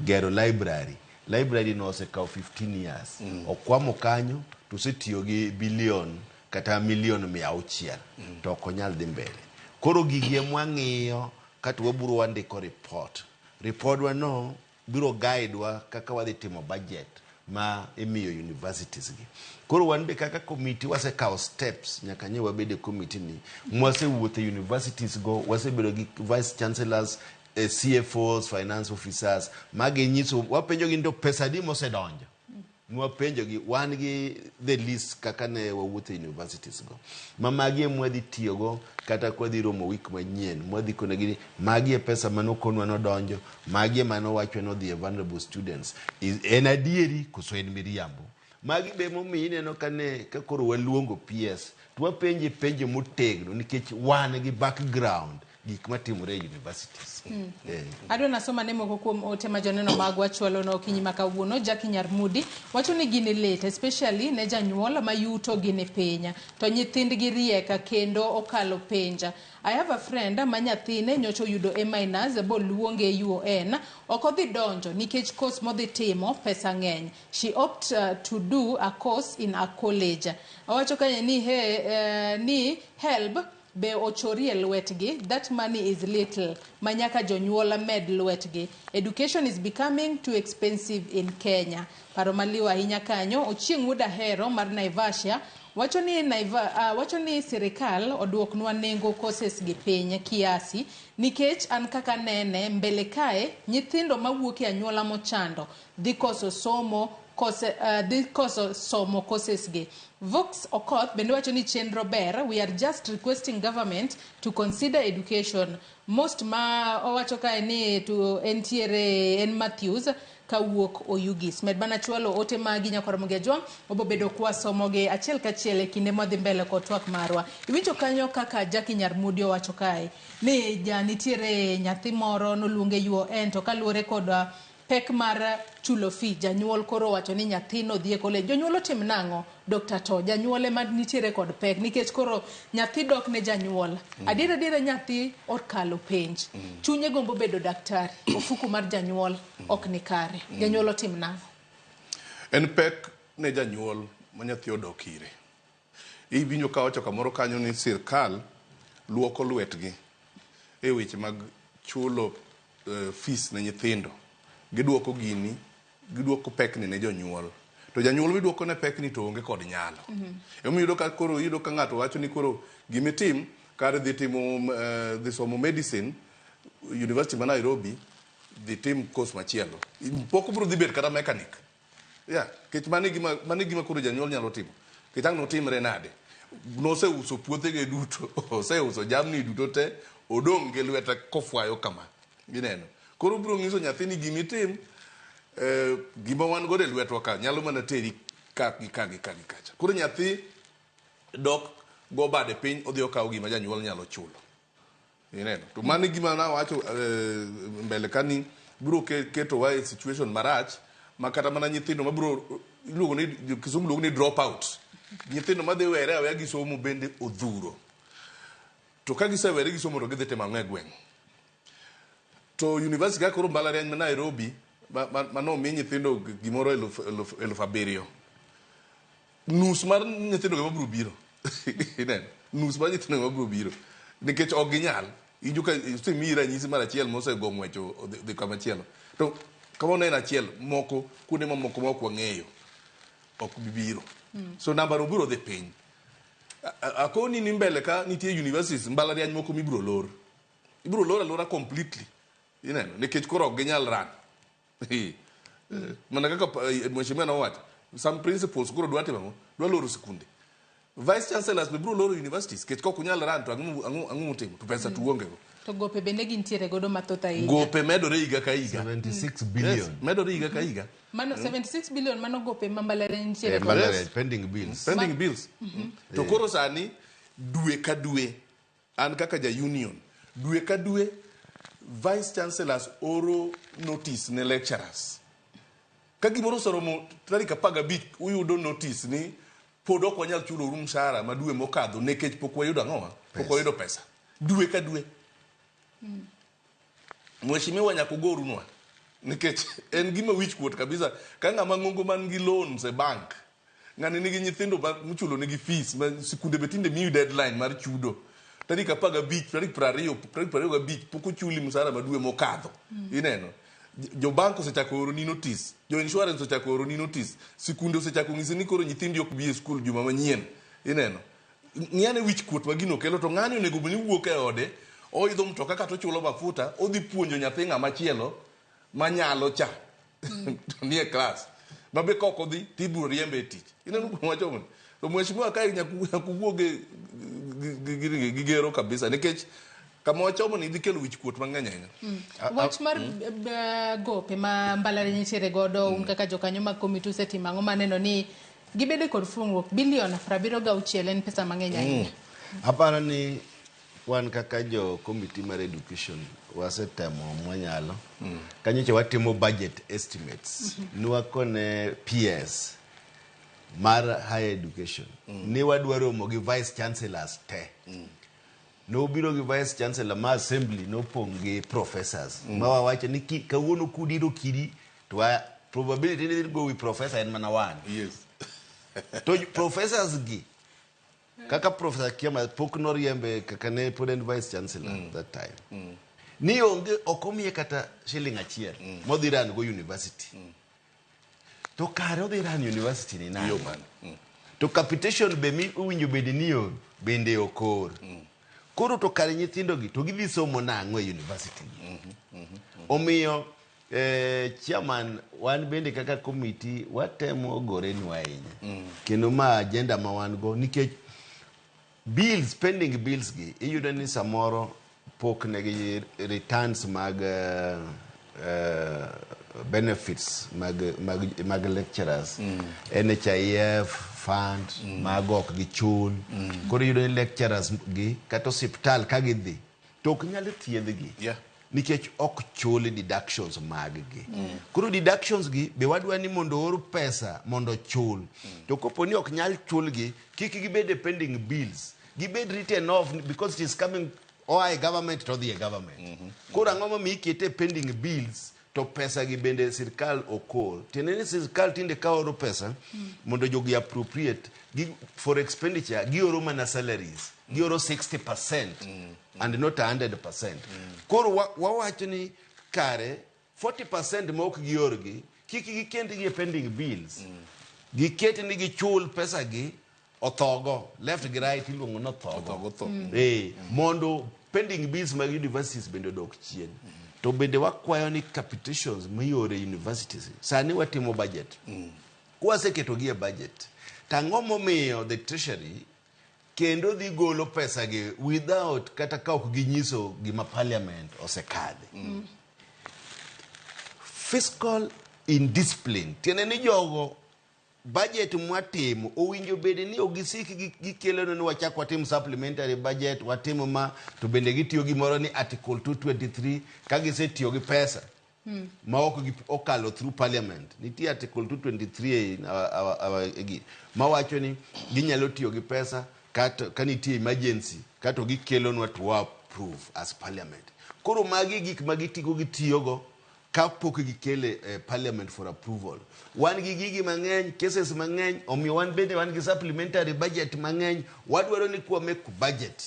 gero library. Library no osekawo 15 years. Okwamo kanyo to osetiyo gi bilion kata milion 600 to ok onyal dhi mbele. Koro gigi ema wang'iyo kato wabiro wandiko report. Ripodwa no biro guide wa kaka wadhi timo budget ma imiyo universities gi. Koro wan be kaka committee wasekawo steps nyaka nye wabed e committee ni mwasewuotho e universities go, wasebedo gi vice chancellors, CFOs, finance officers, maginyiso wapenjogi ni to pesa adi mosedonjo. Nwapenjogi wan gi the list kaka ne wawuotho e universities go ma magi e mwadhi tiyogo kata kwadhi romo week manyien mwadhi konegi ni magi e pesa manokonwa nodonjo magi e manowachwa nodhi e vulnerable students. En adieri koso en miriambo? Magi be momiyo ineno kane ka koro waluongo PS to wapenje penjo motegno nikech wan gi background gik matimore e universities. Adwa nasoma ne moko kuom ote ma joneno magwa chwalo no okinyi ma kawuono. Jackie Nyarmudi wacho ni gini lit, especially ne janyuol ma yuto gini piny to nyithindgi riek kendo okalo penj. I have a friend ma nyathine nyocha oyudo A minus boluonge UON, ok odhi donjo nikech course modhi timo pesa ng'eny. She opt to do a course in a college. Owacho kanyo ni he, ni HELB be ochorie lwetgi, that money is little ma nyaka jonyuol med lwetgi. Education is becoming too expensive in Kenya. Paro maliw ahinya kanyo. Ochieng' Wuod Ahero mar Naivasha wacho ni wacho ni sirikal oduoknwa nengo courses gi piny kiasi nikech an kaka nene mbele kae nyithindo mawuok e anyuola mochando dhi koso somo dhi koso somo courses gi. Vox Okoth bende wacho ni chenro ber, we are just requesting government to consider education. Most ma owacho kae ni to entiere en Matthews kawuok Oyugis. Med mana chwalo ote magi nyakwar Ramogi Ajwang', obobedo kwasomogi achiel kachiel e kinde mwadhi mbele kod twak marwa. Iwinjo kanyo kaka Jackie Nyarmudi owacho kae ni ja nitiere nyathi moro noluonge UON to kaluwore kod pek mar chulo fee janyuol koro owacho ni nyathino dhi e college. Jonyuol otim nang'o? Dr. To janyuol ema nitiere kod pek nikech koro nyathi dok ne janyuol. Adier adiera nyathi okalo penj. Chunye gombo bedo daktari. Ofuku mar janyuol ok ni kare. Janyuol otim nang'o? En pek ne janyuol ma nyathi odok ire. Iwinjo ka wacho kamoro kanyo ni sirkal luoko lwetgi e weche mag chulo fees ne nyithindo. Giduoko gini, giduoko pekni ne jonyuol. To janyuol miduoko ne pekni to onge kod nyalo. Emomiyo iyudo ka koro iyudo ka ng'ato wacho ni koro gimitim kar dhi timo dhi somo medicine university ma Nairobi dhi tim course machielo. Pok obiro dhi bet kata mechanic. Yeah, kech mano e gima koro janyuol nyalo timo. Kech ang' notimre nade? Noseuso puothege duto, oseuso jamni duto te, odong' gi lwete kofwayo kama. Gineno. Koro obiro nyiso nyathi ni gimitim, gima wan godo e lwetwa ka nyalo mana teri ka gi ka gi ka gi kacha. Koro nyathi dok go bade piny odhi okawo gima janyuol nyalo chulo. Ineno. To mano e gima nawacho mbele ka ni biro ketowa e situation marach ma kata mana nyithindo mabiro iluongo ni Kisumu luongo ni drop out. Nyithindo madhi were aweya gi somo bende odhuro. To ka gisewere gi somo to gidhi timo ang'o e gweng'? To university kaka koro mbalariany ma Nairobi manomi nyithindo gimoro 7,000. Nus mar nyithindo go mabiro biro. Ineno. Nus mar nyithindo go mabiro biro. Nikech ok ginyal. Iwinjo ka osemiyi ranyisi mar achiel mosego ng'wech odhi kama chielo. To kamano en achiel moko kuonde mamoko ma ok wang'eyo ok bi biro. So namba no biro dhi piny. Akoni ni mbele ka nitie universities mbalariany moko mibiro lor. Ibiro lor alora completely. Ineno, nikech koro ok ginyal run. Mana kaka mheshimiwa nowacho, some principals koro dwa timo ang'o? Dwa loro sikunde. Vice chancellors be biro loro universities nikech kok unyal run to ang'o mutimo? To pesa to uonge go. To gope bende gintiere godo mathoth ahinya. Gope medore higa ka higa. 76 billion. Yes, medore higa ka higa. Mano 76 billion mano gope ma mbalariany nitiere godo. Mbalariany, pending bills. Pending bills. To koro sani dwe ka dwe an kaka ja union dwe ka dwe vice chancellors oro notice ne lecturers. Ka gimoro oseromo tarik 15 uyudo notice ni pod ok wanyal chulo uru mshahara ma dwe mokadho nikech pok wayudo ang'owa? Pok wayudo pesa. Dwe ka dwe. Mheshimiwa nyaka ugorunwa nikech en gima wich kuot kabisa ka ng'ama ng'ongo man gi loans e bank ng'ani nigi nyithindo michulo nigi fees ma sikunde be tinde miyi deadline mar chudo Tarik 15, tarik 20, tarik 25 pok ochuli msara ma dwe mokadho. Ineno? Jo bank osechako oroni notice, jo insurance osechako oroni notice, sikunde osechako ng'isi ni koro nyithindi ok bi e skul juma manyien. Ineno? Ng'iyane wich kuot ma gino kelo to ng'ani onego bed ni wuok e ode, oidho mtoka kata ochulo mafuta, odhi puonjo nyathi ng'ama chielo manyalo cha to nie klas. Ma be kok odhi tibiro riembe e tich. Ineno kuma wachomo ni? To mheshimiwa kae nyaka wuog gi gero kabisa nikech kama wachomo ni dhi kelo wich kuot mang'eny ahinya. Wach mar gope ma mbalariany nitiere godo un kaka jokanyo mag komiti usetimo ang'o maneno ni gibedo kod fungruok bilion 76 en pesa mang'eny ahinya. Aparo ni wan kaka jo committee mar education wasetemo mwanyalo. Kanyocha watimo budget estimates. Nwakone PS mar higher education. Ni wadwa romo gi vice chancellors te. Nobiro gi vice chancellor ma assembly nopong' gi professors. Ma wawacho ni kawuono kudiro kidi to probability ni go wi professor en mana one. Yes. To professors gi kaka Professor Kiama pok noriembe kaka ne pod en vice chancellor that time. Ni onge ok omiye kata shilling achiel modhi run go university. To kare odhi run university ni nade? To capitation be mi owinjo bed ni or bende ok or. Koro to kare nyithindo gi to gidhi somo nang'o e university gi? Omiyo chairman wan bende kaka committee watemo gorenwa ahinya. Kendo ma agenda ma wan go nikech bills, pending bills gi iyudo ni samoro pok negi returns mag benefits mag lecturers. NHIF fund mago ok gichul. Koro iyudo ni lecturers gi kata osiptal ka gidhi to ok nyal thiedhgi. Nikech ok chul deductions mag gi. Koro deductions gi be wadwa ni mondo or pesa mondo chul. To kopo ni ok nyal chulgi, kik gibed e pending bills. Gibed written off because it is coming oa e government to odhi e government. Koro ang'o momiyo ikete e pending bills to pesa gi bende sirkal ok or. Tiende ni sirkal tinde ka oro pesa mondo jogi appropriate gi, for expenditure gioro mana salaries. Gioro 60% and not 100%. Koro wawacho ni kare 40% ma ok giorgi kik gikend gi e pending bills. Giket ni gichul pesa gi othogo left gi right iluongo ni othogo. Mondo pending bills mag universities bende odok chien. To bende wakwayo ni capitations miore universities. Sani watimo budget. Kwaseketo gi e budget, tang'o momiyo the treasury kendo dhi golo pesa gi without kata ka ok ginyiso gima parliament osekadhe. Fiscal indiscipline. Tiende ni jogo budget mwatimo owinjo bed ni ok gisik gikelo ni wachak watim supplementary budget watimo ma to bende gitiyo gimoro ni article 223 ka gisetiyo gi pesa ma ok okalo through parliament. Nitie article 223 in our mawacho ni ginyalo tiyo gi pesa ka nitie emergency kato gikelonwa to approve as parliament. Koro magi gik ma gitigo gitiyogo kapok gikele parliament for approval. Wan gi gigi mang'eny, cases mang'eny, omiyo wan bende wan gi supplementary budget mang'eny. Wadwaro ni kwa make budget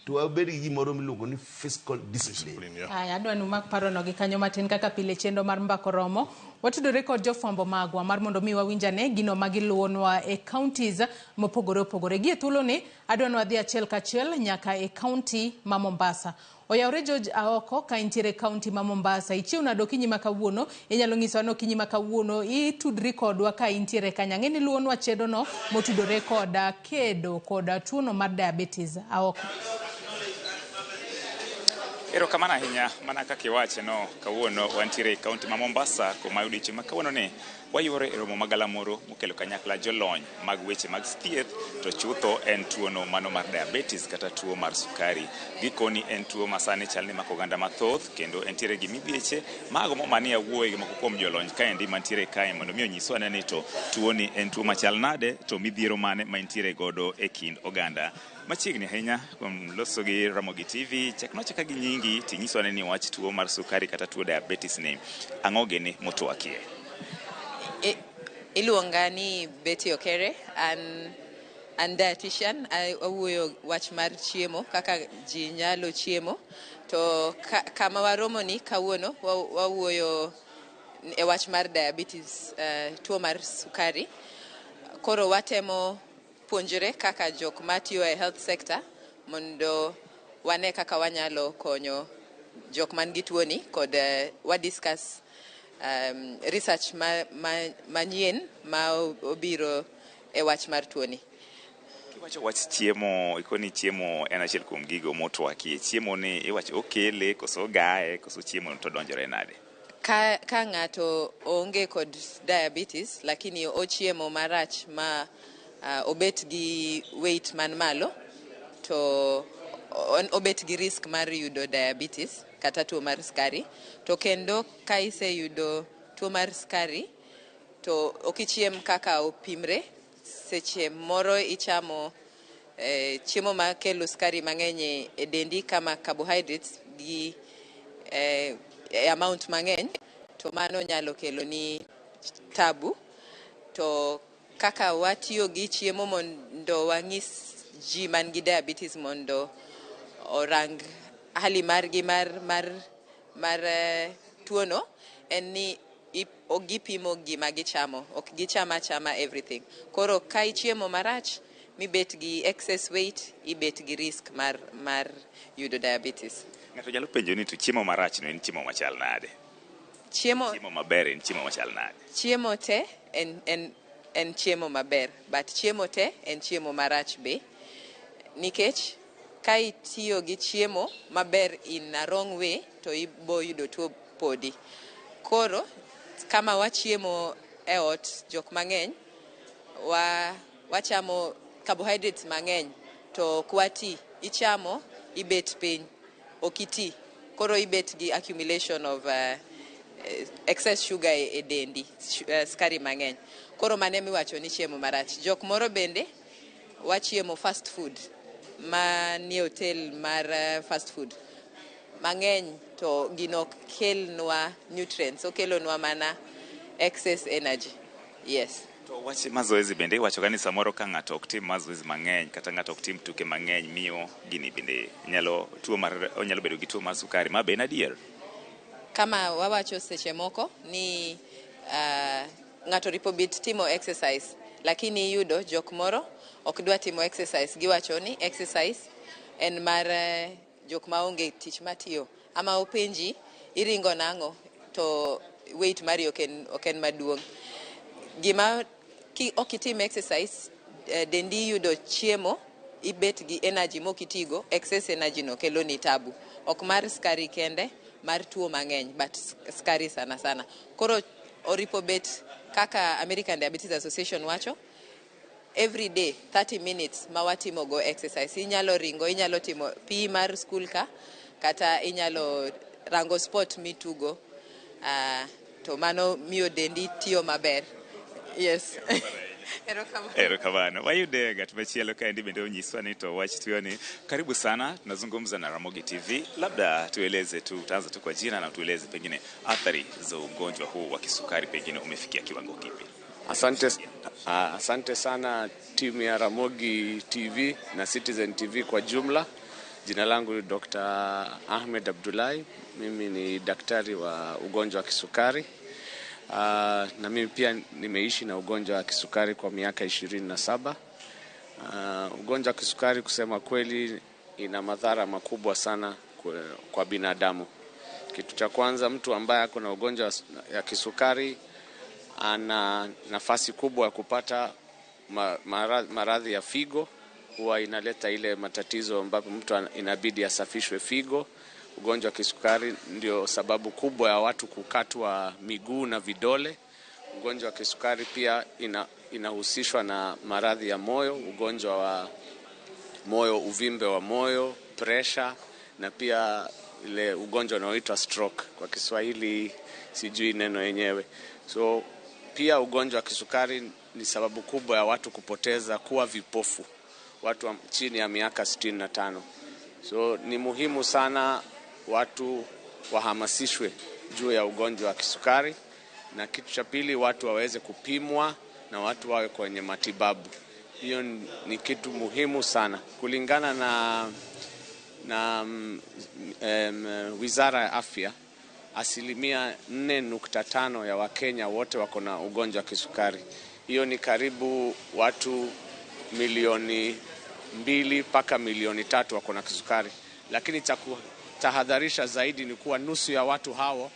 to wabed gi gimoro miluongo ni fiscal discipline. Aya, adwa ni umak parono gi kanyo matin kaka pile chenro mar Mbaka Oromo. Watudore kod jofwambo magwa mar mondo mi wawinjane gino ma giluwonwa e counties mopogore opogore. Gi e thuoloni, adwa ni wadhi achiel kachiel nyaka e county ma Mombasa. Oyawre George Aoko ka intiere county ma Mombasa. Ichiew nade okinyi ma kawuono? Inyalo nyisowa ni okinyi ma kawuono itudri kodwa ka intiere kanyo. Ang'e ni iluwonwa chenrono motudore kod kedo kod tuono mar diabetes. Aoko. Erokamano ahinya mana kaka iwache no kawuono wantiere e kaunti ma Mombasa kuma odiochieng' ma kawuono ni wayuore e romo magalamoro mokelo kanyakla jolony mag weche mag thieth to chutho en tuono mano mar diabetes kata tuo mar sukari. Gikoni en tuo ma sani chal ni mako oganda mathoth kendo entiere gi midhieche mago mani awuoye gi moko kuom jolony kaendi mantiere kae mondo mi onyiswa ane ni to tuoni en tuo machal nade to midhiero mane ma entiere godo e kind oganda. Machiegni ahinya kuom loso gi Ramogi TV, chakno achaka gi nyingi tinyiswa ane ni wach tuo mar sukari kata tuo diabetes ni ang'o gini motwakie? Iluonga ni Betty Okere, an An dietitian, awuoyo wach mar chiemo, kaka ji nyalo chiemo. To kama waromo ni kawuono, wawuoyo e wach mar diabetes, tuo mar sukari. Koro watemo puonjore kaka jok matiyo e health sector mondo wane kaka wanyalo konyo jok man gi tuoni kod wa discuss research manyien ma obiro e wach mar tuoni. Kiwacho wach chiemo, ikoni chiemo en achiel kuom gigo motwakie. Chiemo ni iwacho okele koso gaye koso chiemo to donjore nade? Ka ng'ato onge kod diabetes lakini ochiemo marach ma obet gi weight man malo, to obet gi risk mar yudo diabetes kata tuo mar sukari. To kendo ka iseyudo tuo mar sukari to ok ichiem kaka opimre, seche moro ichamo chiemo makelo sukari mang'eny e dendi kama carbohydrates gi amount mang'eny, to mano nyalo kelo ni tabu. To kaka watiyo gi chiemo mondo wang'is ji man gi diabetes mondo orang hali margi mar tuono en ni gipimo gima gichamo, ok gicham achama everything. Koro ka ichiemo marach mibet gi excess weight, ibet gi risk mar yudo diabetes. Ng'ato nyalo penjo ni to chiemo marach no en chiemo machal nade? Chiemo maber en chiemo machal nade? Chiemo te en chiemo maber, but chiemo te en chiemo marach be. Nikech ka itiyo gi chiemo maber in a wrong way to ibo yudo tuo podi. Koro kama wachiemo e ot, jok mang'eny wachamo carbohydrates mang'eny to ok wati. Ichamo ibet piny, ok iti. Koro ibet gi accumulation of excess sugar e dendi, sukari mang'eny. Koro mano emiwacho ni chiemo marach. Jok moro bende wachiemo fast food manie hotel mar fast food mang'eny, to gino ok kelnwa nutrients, okelonwa mana excess energy. Yes. To wach mazoezi bende iwacho ga ni samoro ka ng'ato ok tim mazoezi mang'eny kata ng'ato ok tim tuke mang'eny miyo gini bende nyalo tuo mar onyalo bedo gi tuo mar sukari. Ma be en adier? Kama wawacho seche moko ni ng'ato ripo bit timo exercise, lakini iyudo jok moro ok dwa timo exercise. Giwacho ni exercise en mar jok maonge tich matiyo, ama openji iringo nang'o to weight mari ok en maduong'. Gima ok itim exercise, dendi yudo chiemo, ibet gi energy mokitigo, excess energy no kelo ni tabu. Ok mar sukari kende, mar tuo mang'eny, but sukari sana sana. Koro oripo bet kaka American Diabetes Association wacho, every day 30 minutes ma watimo go exercise. Inyalo ringo, inyalo timo PE mar school ka, kata inyalo rango sport mitugo, to mano miyo dendi tiyo maber. Yes. Erokamano. Wayude ng'at machielo kaendi bende onyiswa ni to wach tuoni. Karibu sana, tunazungumza na Ramogi TV. Labda tueleze tu, utaanza tu kwa jina na tueleze pengine athari za ugonjwa huu wa kisukari pengine umefikia kiwango kipi? Asante sana timu ya Ramogi TV na Citizen TV kwa jumla. Jina langu ni Dr. Ahmed Abdullahi. Mimi ni daktari wa ugonjwa wa kisukari. Na mimi pia nimeishi na ugonjwa wa kisukari kwa miaka 27. Ugonjwa wa kisukari kusema kweli ina madhara makubwa sana kwa binadamu. Kitu cha kwanza, mtu ambaye ako na ugonjwa wa kisukari ana nafasi kubwa ya kupata maradhi ya figo. Huwa inaleta ile matatizo ambapo mtu inabidi asafishwe figo. Ugonjwa wa kisukari ndio sababu kubwa ya watu kukatwa miguu na vidole. Ugonjwa wa kisukari pia inahusishwa na maradhi ya moyo, ugonjwa wa moyo, uvimbe wa moyo, pressure, na pia ile ugonjwa unaoitwa stroke. Kwa Kiswahili sijui neno yenyewe. So pia ugonjwa wa kisukari ni sababu kubwa ya watu kupoteza kuwa vipofu, watu chini ya miaka 65. So ni muhimu sana watu wahamasishwe juu ya ugonjwa wa kisukari, na kitu cha pili watu waweze kupimwa na watu wawe kwenye matibabu Hiyo ni kitu muhimu sana kulingana na Wizara ya Afya. 4.5% ya Wakenya wote wako na ugonjwa wa kisukari. Hiyo ni karibu watu 2 milioni mpaka 3 milioni wako na kisukari, lakini cha kutahadharisha zaidi ni kuwa nusu ya watu hao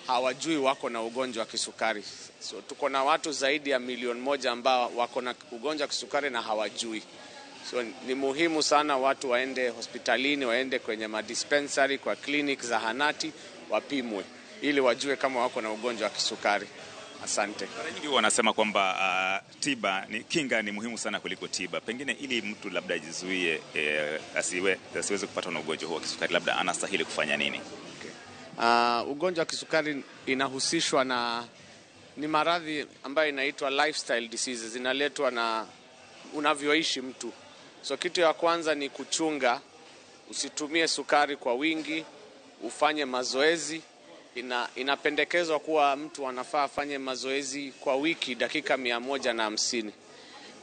hawajui wako na ugonjwa wa kisukari. So tuko na watu zaidi ya 1 milioni ambao wako na ugonjwa wa kisukari na hawajui. So ni muhimu sana watu waende hospitalini, waende kwenye madispensary, kwa clinic, zahanati, wapimwe ili wajue kama wako na ugonjwa wa kisukari. Asante. Mara nyingi huwa wanasema kwamba tiba ni kinga ni muhimu sana kuliko tiba. Pengine ili mtu labda ajizuie asiweze kupatwa na ugonjwa huu wa kisukari, labda anastahili kufanya nini? Ugonjwa wa kisukari inahusishwa na ni maradhi ambayo inaitwa lifestyle diseases, zinaletwa na unavyoishi mtu. So kitu ya kwanza ni kuchunga, usitumie sukari kwa wingi, ufanye mazoezi. Inapendekezwa kuwa mtu anafaa afanye mazoezi kwa wiki dakika 150.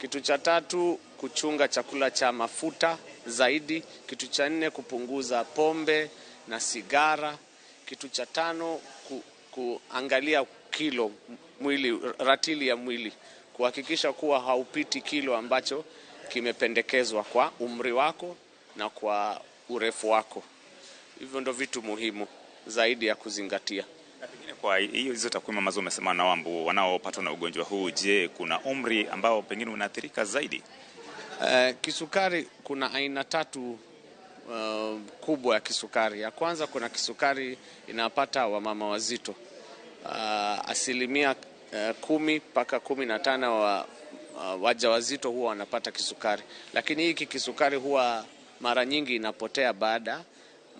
Kitu cha tatu, kuchunga chakula cha mafuta zaidi. Kitu cha nne, kupunguza pombe na sigara. Kitu cha tano, kuangalia kilo mwili, ratili ya mwili, kuhakikisha kuwa haupiti kilo ambacho kimependekezwa kwa umri wako na kwa urefu wako. Hivyo ndo vitu muhimu zaidi ya kuzingatia. Na pengine kwa hiyo hizo takwimu ambazo umesema na wambu wanaopatwa na ugonjwa huu, je, kuna umri ambao pengine unaathirika zaidi? Kisukari kuna aina tatu kubwa ya kisukari. Ya kwanza, kuna kisukari inapata wamama wazito. 10% mpaka 15 wa wajawazito huwa wanapata kisukari, lakini hiki kisukari huwa mara nyingi inapotea baada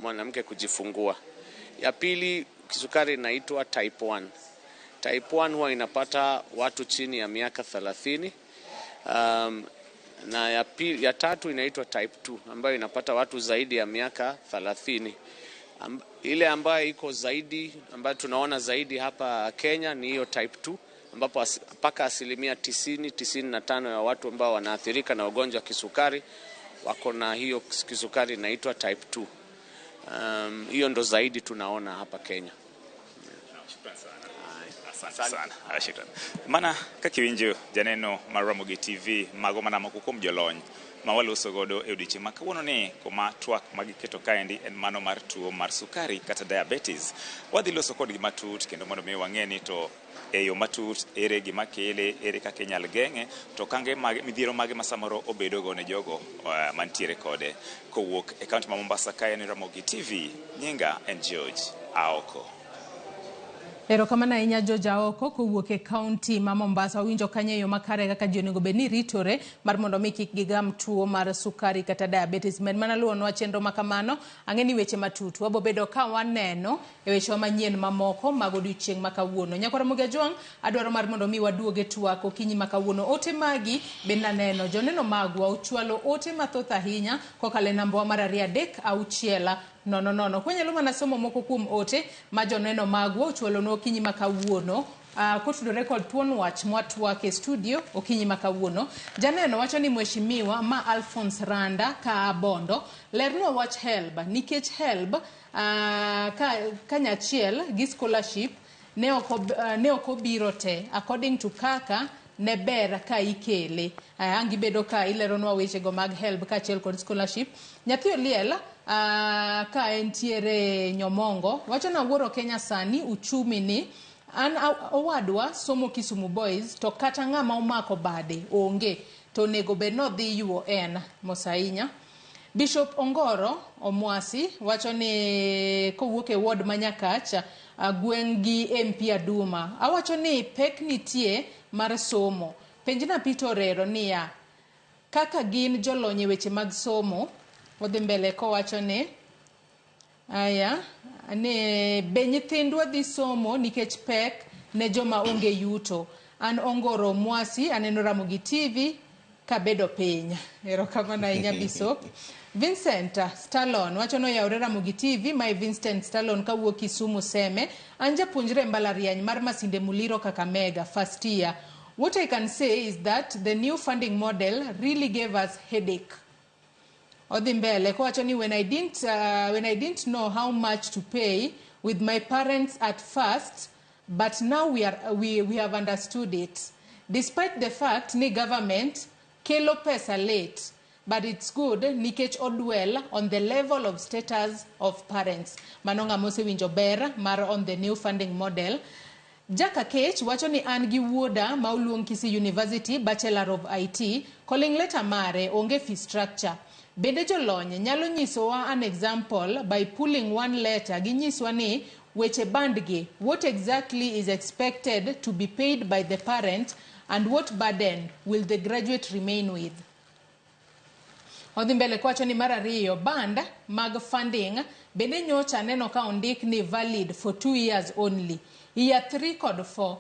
mwanamke kujifungua. Ya pili, kisukari inaitwa type 1. Type 1 huwa inapata watu chini ya miaka 30. Na ya tatu inaitwa type 2 ambayo inapata watu zaidi ya miaka 30. Ile ambayo iko zaidi, ambayo tunaona zaidi hapa Kenya ni hiyo type 2, ambapo mpaka 90, 95 ya watu ambao wanaathirika na ugonjwa wa kisukari wako na hiyo kisukari inaitwa type 2. Hiyo ndo zaidi tunaona hapa Kenya. Shukran sana. Asante sana. Ah, shukran. Mana kaka iwinjo janeno mar Ramogi TV, mago mana moko kuom jolony ma waloso godo e odiochieng' ma kawuono ni kuma twak magiketo kaendi en mano mar tuo mar sukari kata diabetes. Wadhi loso kodgi matut kendo mondo mi wang'e ni to e yo matut ere gima kele, ere kaka inyal geng'e, to kange mage, midhiero mage ma samoro obedogo ne jogo mantiere kode. Kowuok e kaunti ma Mombasa, kae en Ramogi TV, nyinga en George Aoko. Erokamano ahinya, George Aoko, kowuok e kaunti ma Mombasa. Wawinjo kanyo e yo makare kaka ji onego bed ni ritore mar mondo mi kik gigam tuo mar sukari kata diabetes. Med mana luwonwa chenro ma kamano. Ang'e ni weche matut wabo bedo ka waneno e wechewa manyien mamoko mag odiochieng' ma kawuono. Nyakwar Ramogi Ajwang', adwaro mar mondo mi waduog e twak okinyi ma kawuono. Ote magi bende naneno joneno magwa ochwalo ote mathoth ahinya kokalo e nambawa mar 23600. Kwanyalo mana somo moko kuom ote ma joneno magwa ochwalonwa okinyi ma kawuono kotudore kod thuon wach mwatwak e studio okinyi ma kawuono. Janeno wacho ni, "Mheshimiwa ma Alphonse Randa ka Bondo, lernwa wach HELB, nikech HELB kanyachiel gi scholarship ne ok obiro te according to kaka ne ber ka ikele." Ang' gibedo ka ileronwa wechego mag HELB kaachiel kod scholarship. Nyathi oliel ka entiere Nyomongo wacho ni, "Awuoro Kenya sani, uchumi ni an owadwa somo Kisumu Boys to kata ng'ama omako bade onge, to onego bed nodhi UoN." Mos ahinya. Bishop Ongoro Omwasi wacho ni kowuok e ward ma Nyakach, gweng' gi MP Aduma, awacho ni pek nitie mar somo. Penjna Peter Orero niya, kaka gin jolony e weche mag somo. Odhi mbele kowacho ni aya ni be nyithindwa dhi somo nikech pek ne joma onge yuto. An Ongoro Mwasi, aneno Ramogi TV kabedo piny. Erokamano ahinya, Bishop. Vincent Stallone wacho noyawre Ramogi TV. Mae Vincent Stallone kawuok Kisumu Seme. An japuonjre e mbalariany mar Masinde Muliro, Kakamega, first year. What I can say is that the new funding model really gave us headache. Odhi mbele kowacho ni when I didn't, when I didn't know how much to pay with my parents at first, but now we, are, we have understood it. Despite the fact ni government kelo pesa late, but it's good nikech odwell on the level of status of parents. Mano ng'ama osewinjo ber mar on the new funding model. Jack Akech wacho ni an gi wuoda ma oluong Kisii University Bachelor of IT, calling letter mare onge fee structure. Bende jolony nyalo nyisowa an example by pulling one letter ginyiswa ni weche band gi, what exactly is expected to be paid by the parent and what burden will the graduate remain with? Odhi mbele kowacho ni mar ariyo, band mag funding bende nyocha aneno ka ondik ni valid for 2 years only. Year 3 kod 4,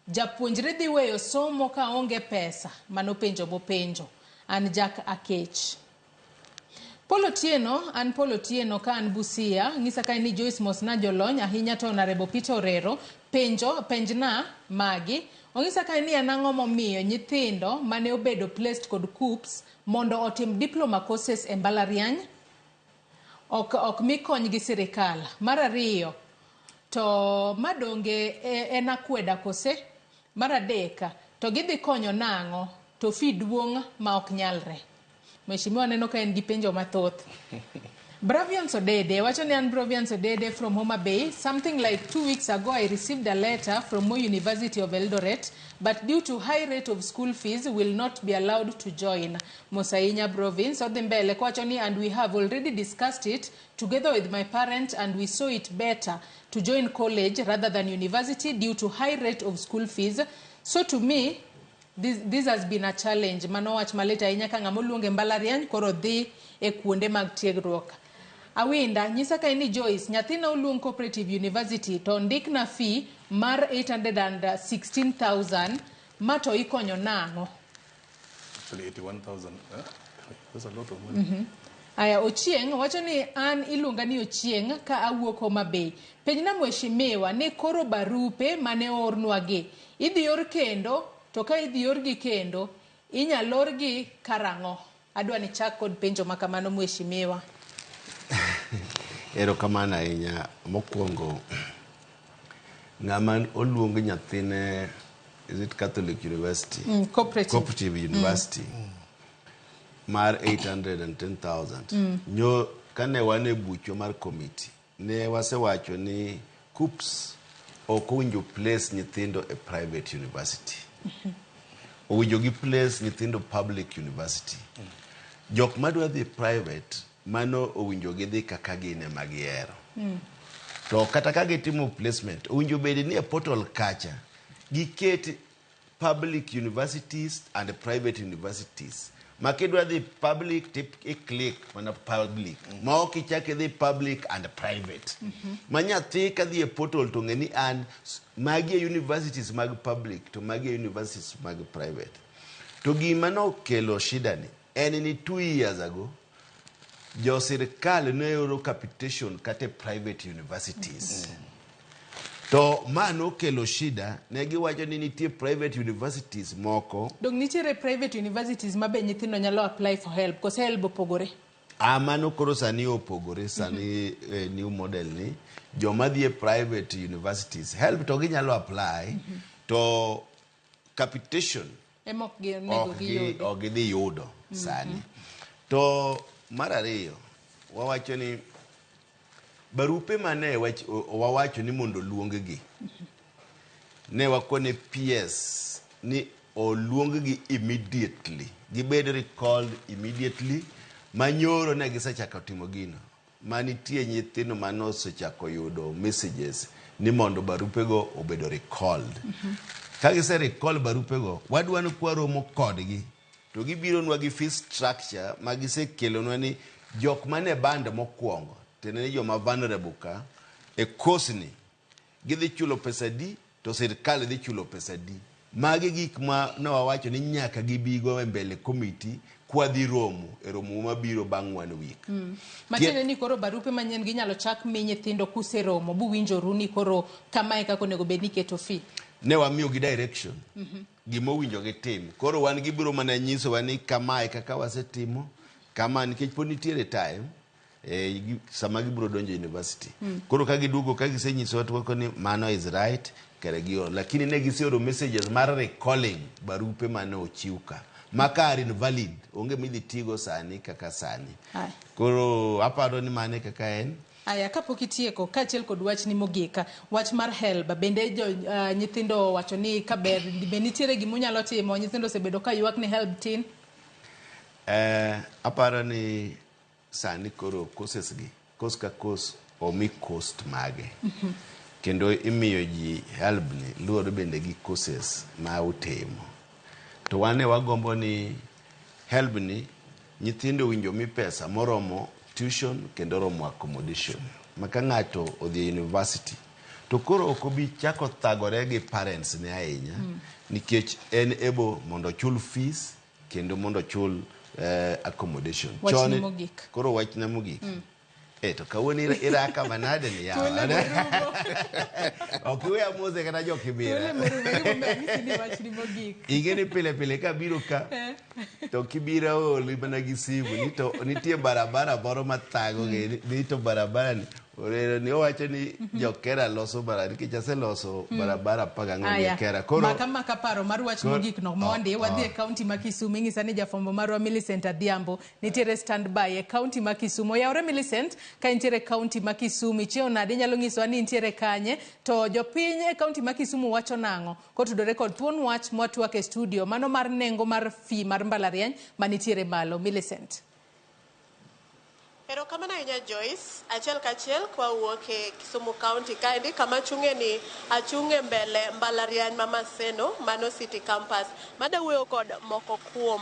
japuonjre dhi weyo somo ka onge pesa. Mano penjo mopenjo. An Jack Akech. Paul Otieno, an Paul Otieno ka an Busia, ng'isa kae ni Joyce mosna jolony ahinya to Honorable Peter Orero, penjo penjna magi. Ong'isa kae ni an ang'o momiyo nyithindo mane obedo placed kod KUCCPS mondo otim diploma courses e mbalariany ok, ok mi kony gi sirikal. Mar ariyo, to madonge en akweda kose? Mar adek, to gidhi konyo nang'o to fee duong' ma ok nyalre? Mheshimiwa neno ka en gi penjo mathoth. Bravians Odede, wacho ni an Bravians Odede from Homa Bay. Something like 2 weeks ago, I received a letter from Moi University of Eldoret, but due to high rate of school fees, will not be allowed to join. Mosainya Province, odhi mbele kwacho ni, and we have already discussed it together with my parent, and we saw it better to join college rather than university due to high rate of school fees. So to me, this has been a challenge. Mano wach malit ahinya ka ng'ama oluonge mbalariany koro dhi e kuonde mag tiegruok. Awinda, nyisa kae ni Joyce, nyathina oluong Cooperative University to ondikna fee mar 816,000 ma to ikonyo nang'o? Actually, 81,000. That's a lot of money. Aya, Ochieng' wacho ni an iluonga ni Ochieng' ka awuok Homa Bay. Penjna mheshimiwa ni koro barupe mane oornwa gi idhi or kendo to ka idhi orgi kendo inyalo orgi karang'o? Adwa ni chak kod penjo ma kamano mheshimiwa. Erokamano ahinya. Mokwongo, ng'ama oluong nyathine, is it Catholic University? Cooperative. Cooperative University. Mar 810,000. Nyo kane wan e buchwa mar committee, ne wasewacho ni KUCCPS ok owinjo place nyithindo e private university. Owinjo gi place nyithindo public university. Jok madwa dhi private, mano owinjo gidhi kaka gin ema gihero. To kata ka gitimo placement, owinjo bed ni e portal kacha giket public universities and private universities. Ma kidwa dhi public to i click mana public. Ma ok ichak idhi public and private. Ma nyathi ka dhi e portal to ng'e ni an magi e universities mag public to magi e universities mag private. To gima nokelo shida ni en ni 2 years ago jo sirikal ne oro capitation kata e private universities. To ma nokelo shida ne giwacho ni nitie private universities moko. Dong nitiere private universities ma be nyithindo nyalo apply for HELB kose HELB opogore? Ah, mano koro sani opogore sani new model ni joma dhi e private universities HELB to ginyalo apply to capitation Ema ok gi onego ok gi giyudi. Ok gidhi yudo sani. To mar ariyo wawacho ni barupe mane wawacho ni mondo oluong-gi ne wakone PS ni oluong-gi immediately gibed recalled immediately manyoro ne gisechako timo gino manitie nyithindo mane osechako yudo messages ni mondo barupego obedo recalled. Ka gise recall barupego wadwa ni kwaromo kodgi to gibironwa gi fee structure ma gisekelonwa ni jok mane band mokwongo tiende ni joma vulnerable ka e course ni gidhi chulo pesa di to sirikal dhi chulo pesa di. Magi gik ma ne wawacho ni nyaka gibigo e mbele committee kwadhi romo e romo mabiro bang' one week. Matiende ni koro barupe manyien ginyalo chak mi nyithindo kuseromo buwinjoru ni koro kamae kaka onego bed ni iketo fee. Ne wamiyogi direction. Gima owinjo gitim. Koro wan gibiro mana nyisowa ni kamae kaka wasetimo, kama nikech pod nitiere time sama gibiro donjo university. Koro ka giduogo ka gisenyisowa to wako ni mano is right kare gioro. Lakini ne giseoro messages mar recalling barupe mane ochiw ka. Maka are invalid, onge midhi tigo sani kaka sani. Aya. Koro aparo ni mane kaka en. Aya, kapok itieko, kaachiel kod wachni mogik, wach mar HELB, bende jo nyithindo wacho ni kaber, be nitiere gimunyalo timo? Nyithindo osebedo ka ywak ni HELB tin. Aparo ni sani koro courses gi, course ka course omi cost mage. Kendo imiyo ji HELB ni luwore bende gi courses ma utimo. To wan ne wagombo ni HELB ni nyithindo owinjo mi pesa moromo tuition kendo romo accommodation. Ma ka ng'ato odhi e university to koro ok obi chako thagore gi parents ne ahinya nikech en able mondo ochul fees kendo mondo ochul accommodation. Wachni Chon- mogik. Koro wachna mogik. To kawuono iraka manade ni yawa. Thuolo morumo. Ok iwe amose kata jo Kibera. Thuolo morumo, gimomiyo anyisi ni wachni mogik. Ing'e ni pile pile kabiro ka to Kibira ooli mana gi simu ni to nitie barabara moro mathago gi ni to barabara ni orero ni owacho ni jokera loso barabara nikech aseloso barabara 14 Aya, e Kera. Koro maka maka paro mar wach mogik no mondi wadhi e kaunti ma Kisumu ing'isa ni jafwambo marwa Millicent Adhiambo nitiere standby e kaunti ma Kisumu. Oyawre Millicent, ka intiere e kaunti ma Kisumu, ichiewo nade? Inyalo nyisowa ni intiere kanye? To jopiny e kaunti ma Kisumu wacho nang'o kotudore kod thuon wach mwatwak e studio mano mar nengo mar fee mar mbalariany manitiere malo? Millicent. Erokamano ahinya Joyce. Achiel kachiel kwawuok e Kisumu County kaendi kama achung'e ni achung' e mbele mbalariany ma Maseno mano City Campus. Mada wuoyo kod moko kuom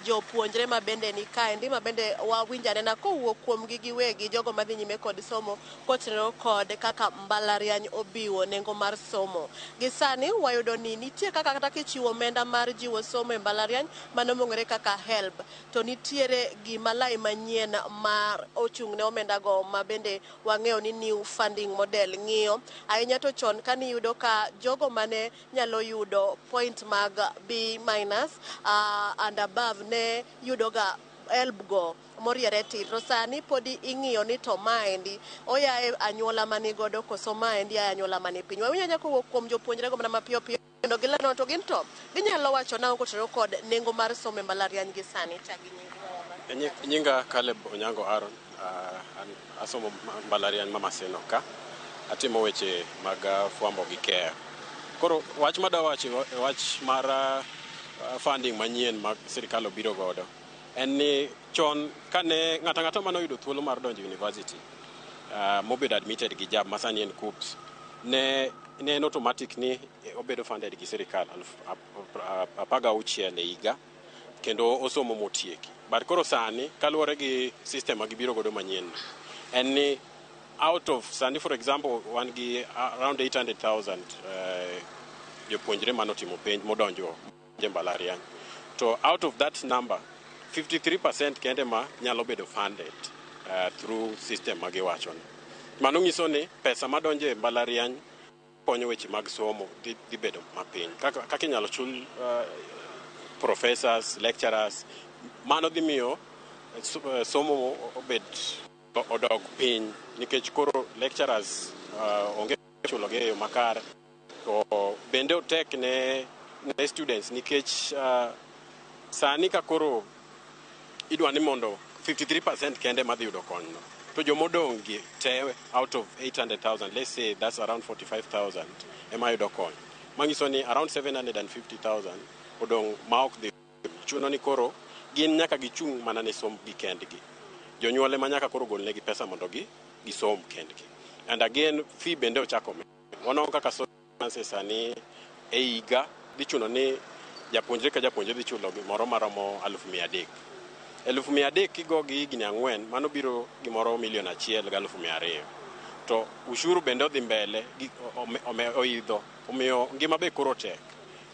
jopuonjre ma bende ni kaendi ma bende wawinjo anena kowuok kuomgi giwegi jogo madhi nyime kod somo kotenore kod kaka mbalariany obiwo nengo mar somo. Gi sani wayudo ni nitie kaka kata kichiwo omenda mar jiwo somo e mbalariany mano mong'ere kaka HELB to nitiere gima lai manyien mar ochung' ne omenda go ma bende wang'eyo ni new funding model ng'iyo ahinya to chon kaniyudo ka jogo mane nyalo yudo point mag B minus and above ne yudoga HELB go moriere tir to sani podi ing'iyo ni to maendi oya e anyuola manigodo koso maendi a e anyuola mani piny wawinjo anya kowuok kuom jopuonjre go mana mapiyo piyo kendo gilano to gin to ginyalo wacho nang'o kotenore kod nengo mar somo e mbalariany gi sani chak gi nying Nyinga Caleb Onyango Aaron, an asomo mbalariany ma Maseno ka. Atimo weche mag fwambo gi keyo. Koro wach madawacho e wach mar funding manyien ma sirikal obiro godo en ni chon kane ng'ato ang'ata mane oyudo thuolo mar donjo university mobedo admitted gi JAB masani en KUCCPS ne en automatic ni obedo funded gi sirikal 16,000 e higa kendo osomo motieki. But koro sani kaluwore gi system ma gibiro godo manyien ni, en ni out of sani for example wan gi around 800,000 jopuonjre manotimo penj modonjo e mbalariany to out of that number 53% kende ma nyalo bedo funded through system ma giwacho ni. Mano nyiso ni pesa madonjo e mbalariany konyo weche mag somo dhi bedo mapiny. Kaka inyalo chul professors, lecturers, mano dhi miyo somo obed odog piny nikech koro lecturers onge chulogi e yo makare. To bende otek ne students nikech sani ka koro idwa ni mondo 53% kende madhi yudo konyno to jomodong' gi te out of 800,000 let's say that's around 45,000 ema yudo kony manyiso ni around 750,000 odong' ma ok dhi chuno ni koro gin nyaka gichung' mana ne sombgi kendgi jonyuol ema nyaka koro golnegi pesa mondo gi gisom kendgi and again fee bende ochako med waneno kaka so sani e higa dhi chuno ni japuonjre ka japuonjre dhi chulo gimoro maromo 300,000 300,000 kigo gi higni 4 mano biro gimoro 1,200,000 to ushuru bende odhi mbele gi oidho omiyo ngima be koro tek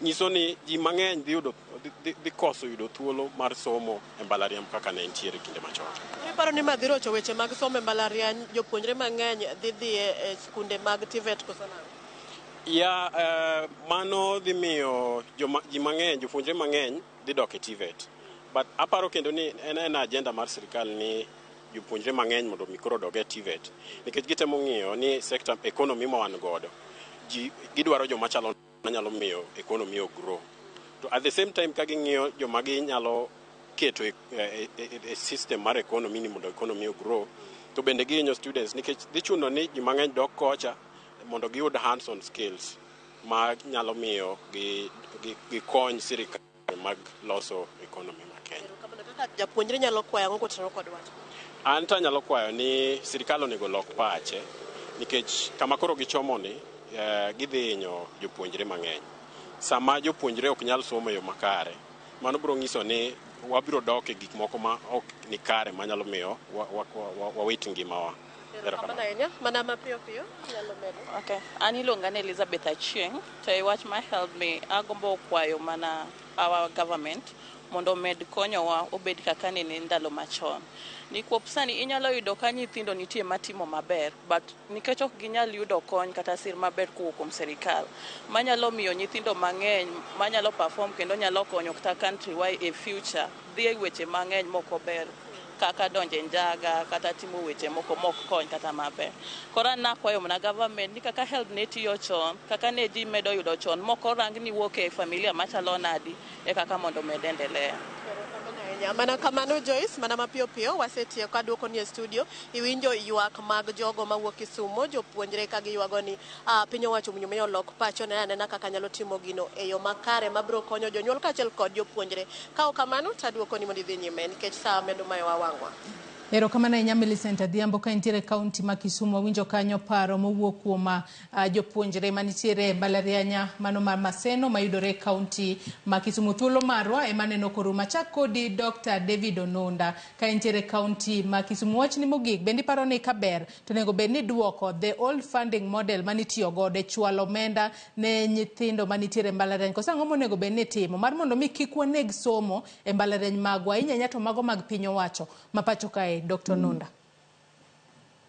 nyiso ni ji mang'eny dhi yudo dhi koso yudo thuolo mar somo e mbalariany kaka ne nitiere kinde machon. Iparo ni ma dhi rocho weche mag somo e mbalariany jopuonjre mang'eny dhi dhi e skunde mag TVET koso nang'o? Ya, mano dhi miyo ji mang'eny, jopuonjre mang'eny dhi dok e TVET. But aparo kendo ni en agenda mar sirikal ni jopuonjre mang'eny mondo mi koro odog e TVET. Nikech gitemo ng'iyo ni sector economy ma wan godo, ji gidwaro joma chalo manyalo miyo economy o grow. To at the same time ka ging'iyo joma ginyalo keto e system mar economy ni mondo economy o grow, to bende gihinyo students nikech dhi chuno ni ji mang'eny dok kocha mondo giyud hands on skills ma nyalo miyo gikony sirikal mag loso economy ma Kenya. Kaka japuonjre nyalo kwayo ang'o kotenore kod wach? An to anyalo kwayo ni sirikal onego olok pache nikech kama koro gichomo ni gidhi hinyo jopuonjre mang'eny. Sama jopuonjre ok nyal somo e yo makare, mano biro nyiso ni wabiro dok e gik moko ma ok ni kare manyalo miyo wawit ngimawa. Erokamano ahinya. Mana mapiyo piyo nyalo medo. Okay. An iluonga ni Elizabeth Achieng', to e wach mar HELB ni agombo kwayo mana our government mondo omed konyowa obed kaka nene ndalo machon. Nikwop sani inyalo yudo ka nyithindo nitie matimo maber, but nikech ok ginyal yudo kony kata sir maber kowuok kuom sirikal, manyalo miyo nyithindo mang'eny manyalo perform kendo nyalo konyo kata country wa e future dhi e weche mang'eny mok ober kaka donjo e njaga kata timo weche moko mok kony kata maber. Koro an nakwayo mana government ni kaka HELB ne tiyo chon, kaka ne ji medo yudo chon, mok orang ni wuok e familia machalo nadi, e kaka mondo med endelea. Mana kamano Joyce, mana mapiyo piyo wasetieko aduoko ni e studio. Iwinjo ywak mag jogo mawuok Kisumo, jopuonjre ka giywago ni piny owacho owinjo mi olok pacho ne anena kaka nyalo timo gino e yo makare mabiro konyo jonyuol kaachiel kod jopuonjre. Ka ok kamano to aduoko ni mondo idhi nyime nikech sa medo mayowa wang'wa. Erokamano ahinya Millicent Adhiambo ka intiere e kaunti ma Kisumu. Wawinjo kanyo paro mowuok kuom jopuonjre manitiere e mbalariany mano mar Maseno mayudore e kaunti ma Kisumu. Thuolo marwa ema neno korumo. Achak kodi Dr. David Onunda ka intiere e kaunti ma Kisumu. Wachni mogik, bende iparo ni kaber to onego bed ni duoko the old funding model manitiyo godo e chwalo omenda ne nyithindo manitiere e mbalariany, koso ang'o monego bed ni itimo mar mondo mi kik waneg somo e mbalariany magwa, ahinya ahinya to mago mag piny owacho ma pacho kae, Dr. Nunda?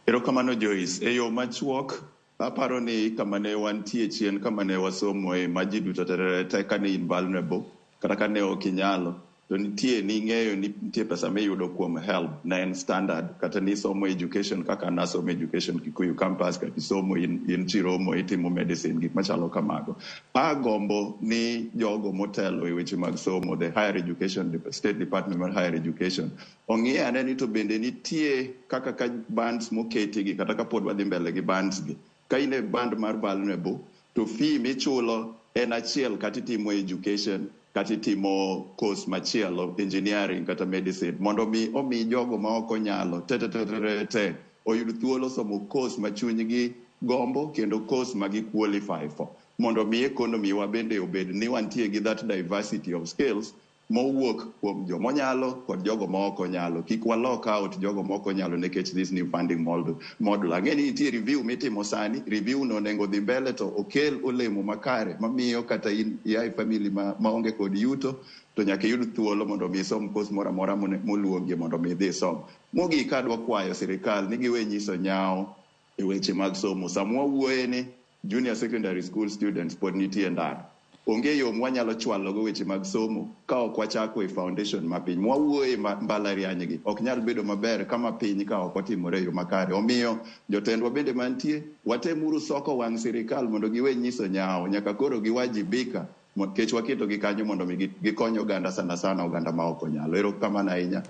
Erokamano Joyce. E yo machuok, aparo ni kama ne wantie chien, kama ne wasomoe, ma ji duto te kane in vulnerable, kata kane ok inyalo, to nitie ning'eyo ni nitie pesa miyudo kuom HELB, ne en standard, kata nisomo education kaka nasomo education Kikuyu campus, kata isomo in Chiromo, itimo medicine, gik machalo kamago. Agombo ni jogo motelo e weche mag somo, the higher education, State Department mar Higher Education, ong'i ane ni to bende nitie kaka ka bands moketi gi, kata kapod wadhi mbele gi bands gi. Ka in e band mar vulnerable, to fee michulo en achiel kata itimo education, kata itimo course machielo, engineering kata medicine, mondo mi omi jogo ma ok onyalo te te te te te oyud thuolo somo course ma chunygi gombo kendo course ma gi qualify for, mondo mi economy wa bende obed ni wantie gi that diversity of skills mowuok kuom jomonyalo kod jogo ma ok onyalo. Kik walok out jogo ma ok onyalo nikech this new funding model. Ang'e ni nitie review mitimo sani, review no onego dhi mbele to okel olemo makare mamiyo kata in ia e family maonge kod yuto to nyaka iyud thuolo mondo mi isom course moro amora moluongi mondo mi idhi isom. Mogik adwa kwayo sirikal ni giwe nyiso nyawo e weche mag somo. Sama wawuoye ni junior secondary school students pod nitie ndara. Onge yo mwanyalo chwalogo weche mag somo ka ok wachako e foundation mapiny. Mwawuoye mbalariany gi ok nyal bedo maber kama piny ka ok otimore e yo makare. Omiyo jotendwa bende mantie, watemuru soko wang' sirikal mondo giwe nyiso nyawo. Nyaka koro giwajibika nikech waketogi kanyo mondo mi gikony oganda, sana sana oganda ma ok onyalo. Erokamano ahinya,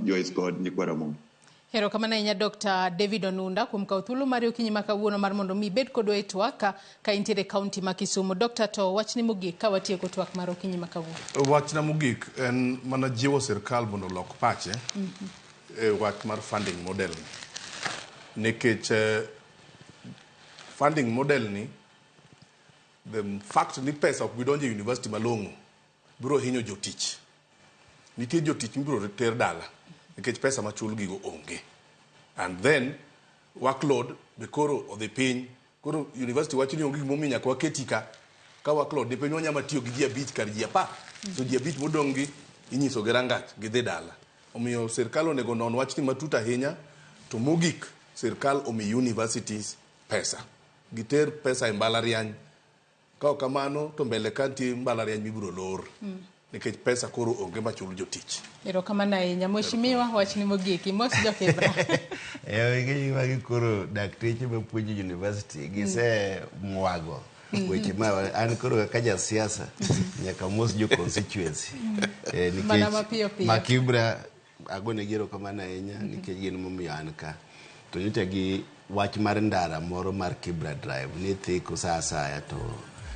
Joyce kod nyikwa Ramogi. Erokamano ahinya Dr. David Onunda kuom kawo thuolo mari okinyi ma kawuono mar mondo mi ibed kodwa e twak ka intiere e kaunti ma Kisumu. Dr. to wachni mogik ka watieko twak mar okinyi ma kawuono. Wachna mogik en mana jiwo sirkal mondo olok pache e wach mar funding model ni. Nikech funding model ni, the fact ni pesa ok bi donjo e university malong'o biro hinyo jotich. Nitie jotich mibiro ter dala nikech pesa machul gigo onge. And then workload be koro odhi piny. Koro university wacho ni onge gimomiyo nyaka waketi ka workload ni piny, wanyalo tiyo gi ji 5 kar ji 10. So ji 5 modong' gi inyiso gi rangach gidhi dala. Omiyo sirkal onego non wachni matut ahinya, to mogik sirkal omi universities pesa. Giter pesa e mbalariany. Ka ok kamano to mbele ka nitie mbalariany mibiro lor nikech pesa koro onge machul jotich. Erokamano ahinya. Mheshimiwa, wachni mogik. Imos jo-Kibra. Ing'e magi koro dakteche mapuonjo university gise mwago weche ma an koro kaka jasiasa nyaka mos jo constituency. Mana mapiyo piyo. Ma Kibra agonegi erokamano ahinya nikech gin momiyo an ka. To nyocha gi wach mar ndara moro mar Kibra Drive ni thiko sa asaya to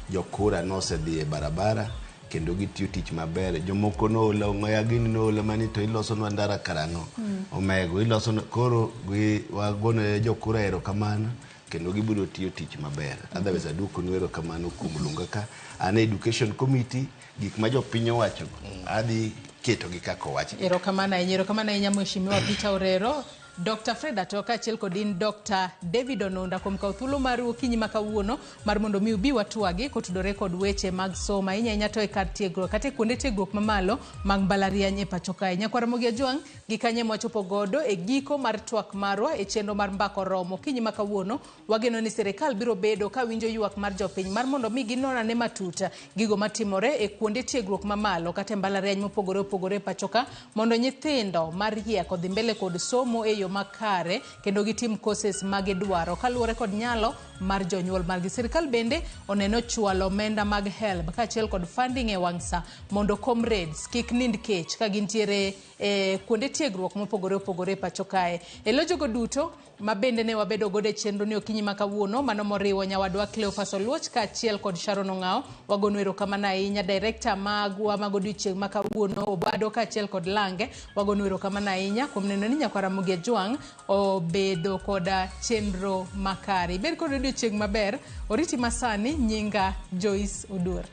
jokura nosedhi e barabara kendo gitiyo tich maber. Jomoko noola ong'oya gini noola mani to ilosonwa ndara karang'o. Omego ilosonwa koro gi wagone jokura erokamano kendo gibiro tiyo tich maber. Otherwise aduokonu erokamano kuom luonga ka. An e education committee gik ma jopiny owacho adhi ketogi kaka owachgi. Erokamano ahinya, erokamano ahinya Mheshimiwa Peter Orero. Dr. Fred Atoka kaachiel kod in Dr. David Onunda kuom kawo thuolo maru okinyi ma kawuono mar mondo mi ubi watwagi kotudore kod weche mag somo ahinya ahinya to e kar tiegruok kata e kuonde tiegruok mamalo mag mbalariany e pacho kae. Nyakwar Ramogi Ajwang' gi kanye mwachopo godo e giko mar twak marwa e chenro mar Mbaka Oromo okinyi ma kawuono. Wageno ni sirikal biro bedo ka winjo ywak mar jopiny mar mondo mi ginon ane matut gigo matimore e kuonde tiegruok mamalo kata e mbalariany mopogore opogore e pacho ka mondo nyithindo mariek odhi mbele kod somo e yo makare kendo gitim courses magidwaro kaluwore kod nyalo mar jonyuol margi. Sirikal bende oneno chwalo omenda mag HELB kaachiel kod funding e wang' sa mondo comrades kik nind kech ka gintiere e kuonde tiegruok mopogore opogore e pacho kae. E lo jogo duto ma bende ne wabedo godo e chenro ni okinyi ma kawuono, mano moriwo nyawadwa Cleophas Oluoch kaachiel kod Sharon Ong'ao, wagono erokamano ahinya. Director magwa mag odiochieng' ma kawuono Obado kaachiel kod Lange, wagono erokamano ahinya kuom neno ni nyakwar Ramogi Ajwang' obedo koda chenro makare. Ibed kod odiochieng' maber, oriti masani, nyinga Joyce Oduor.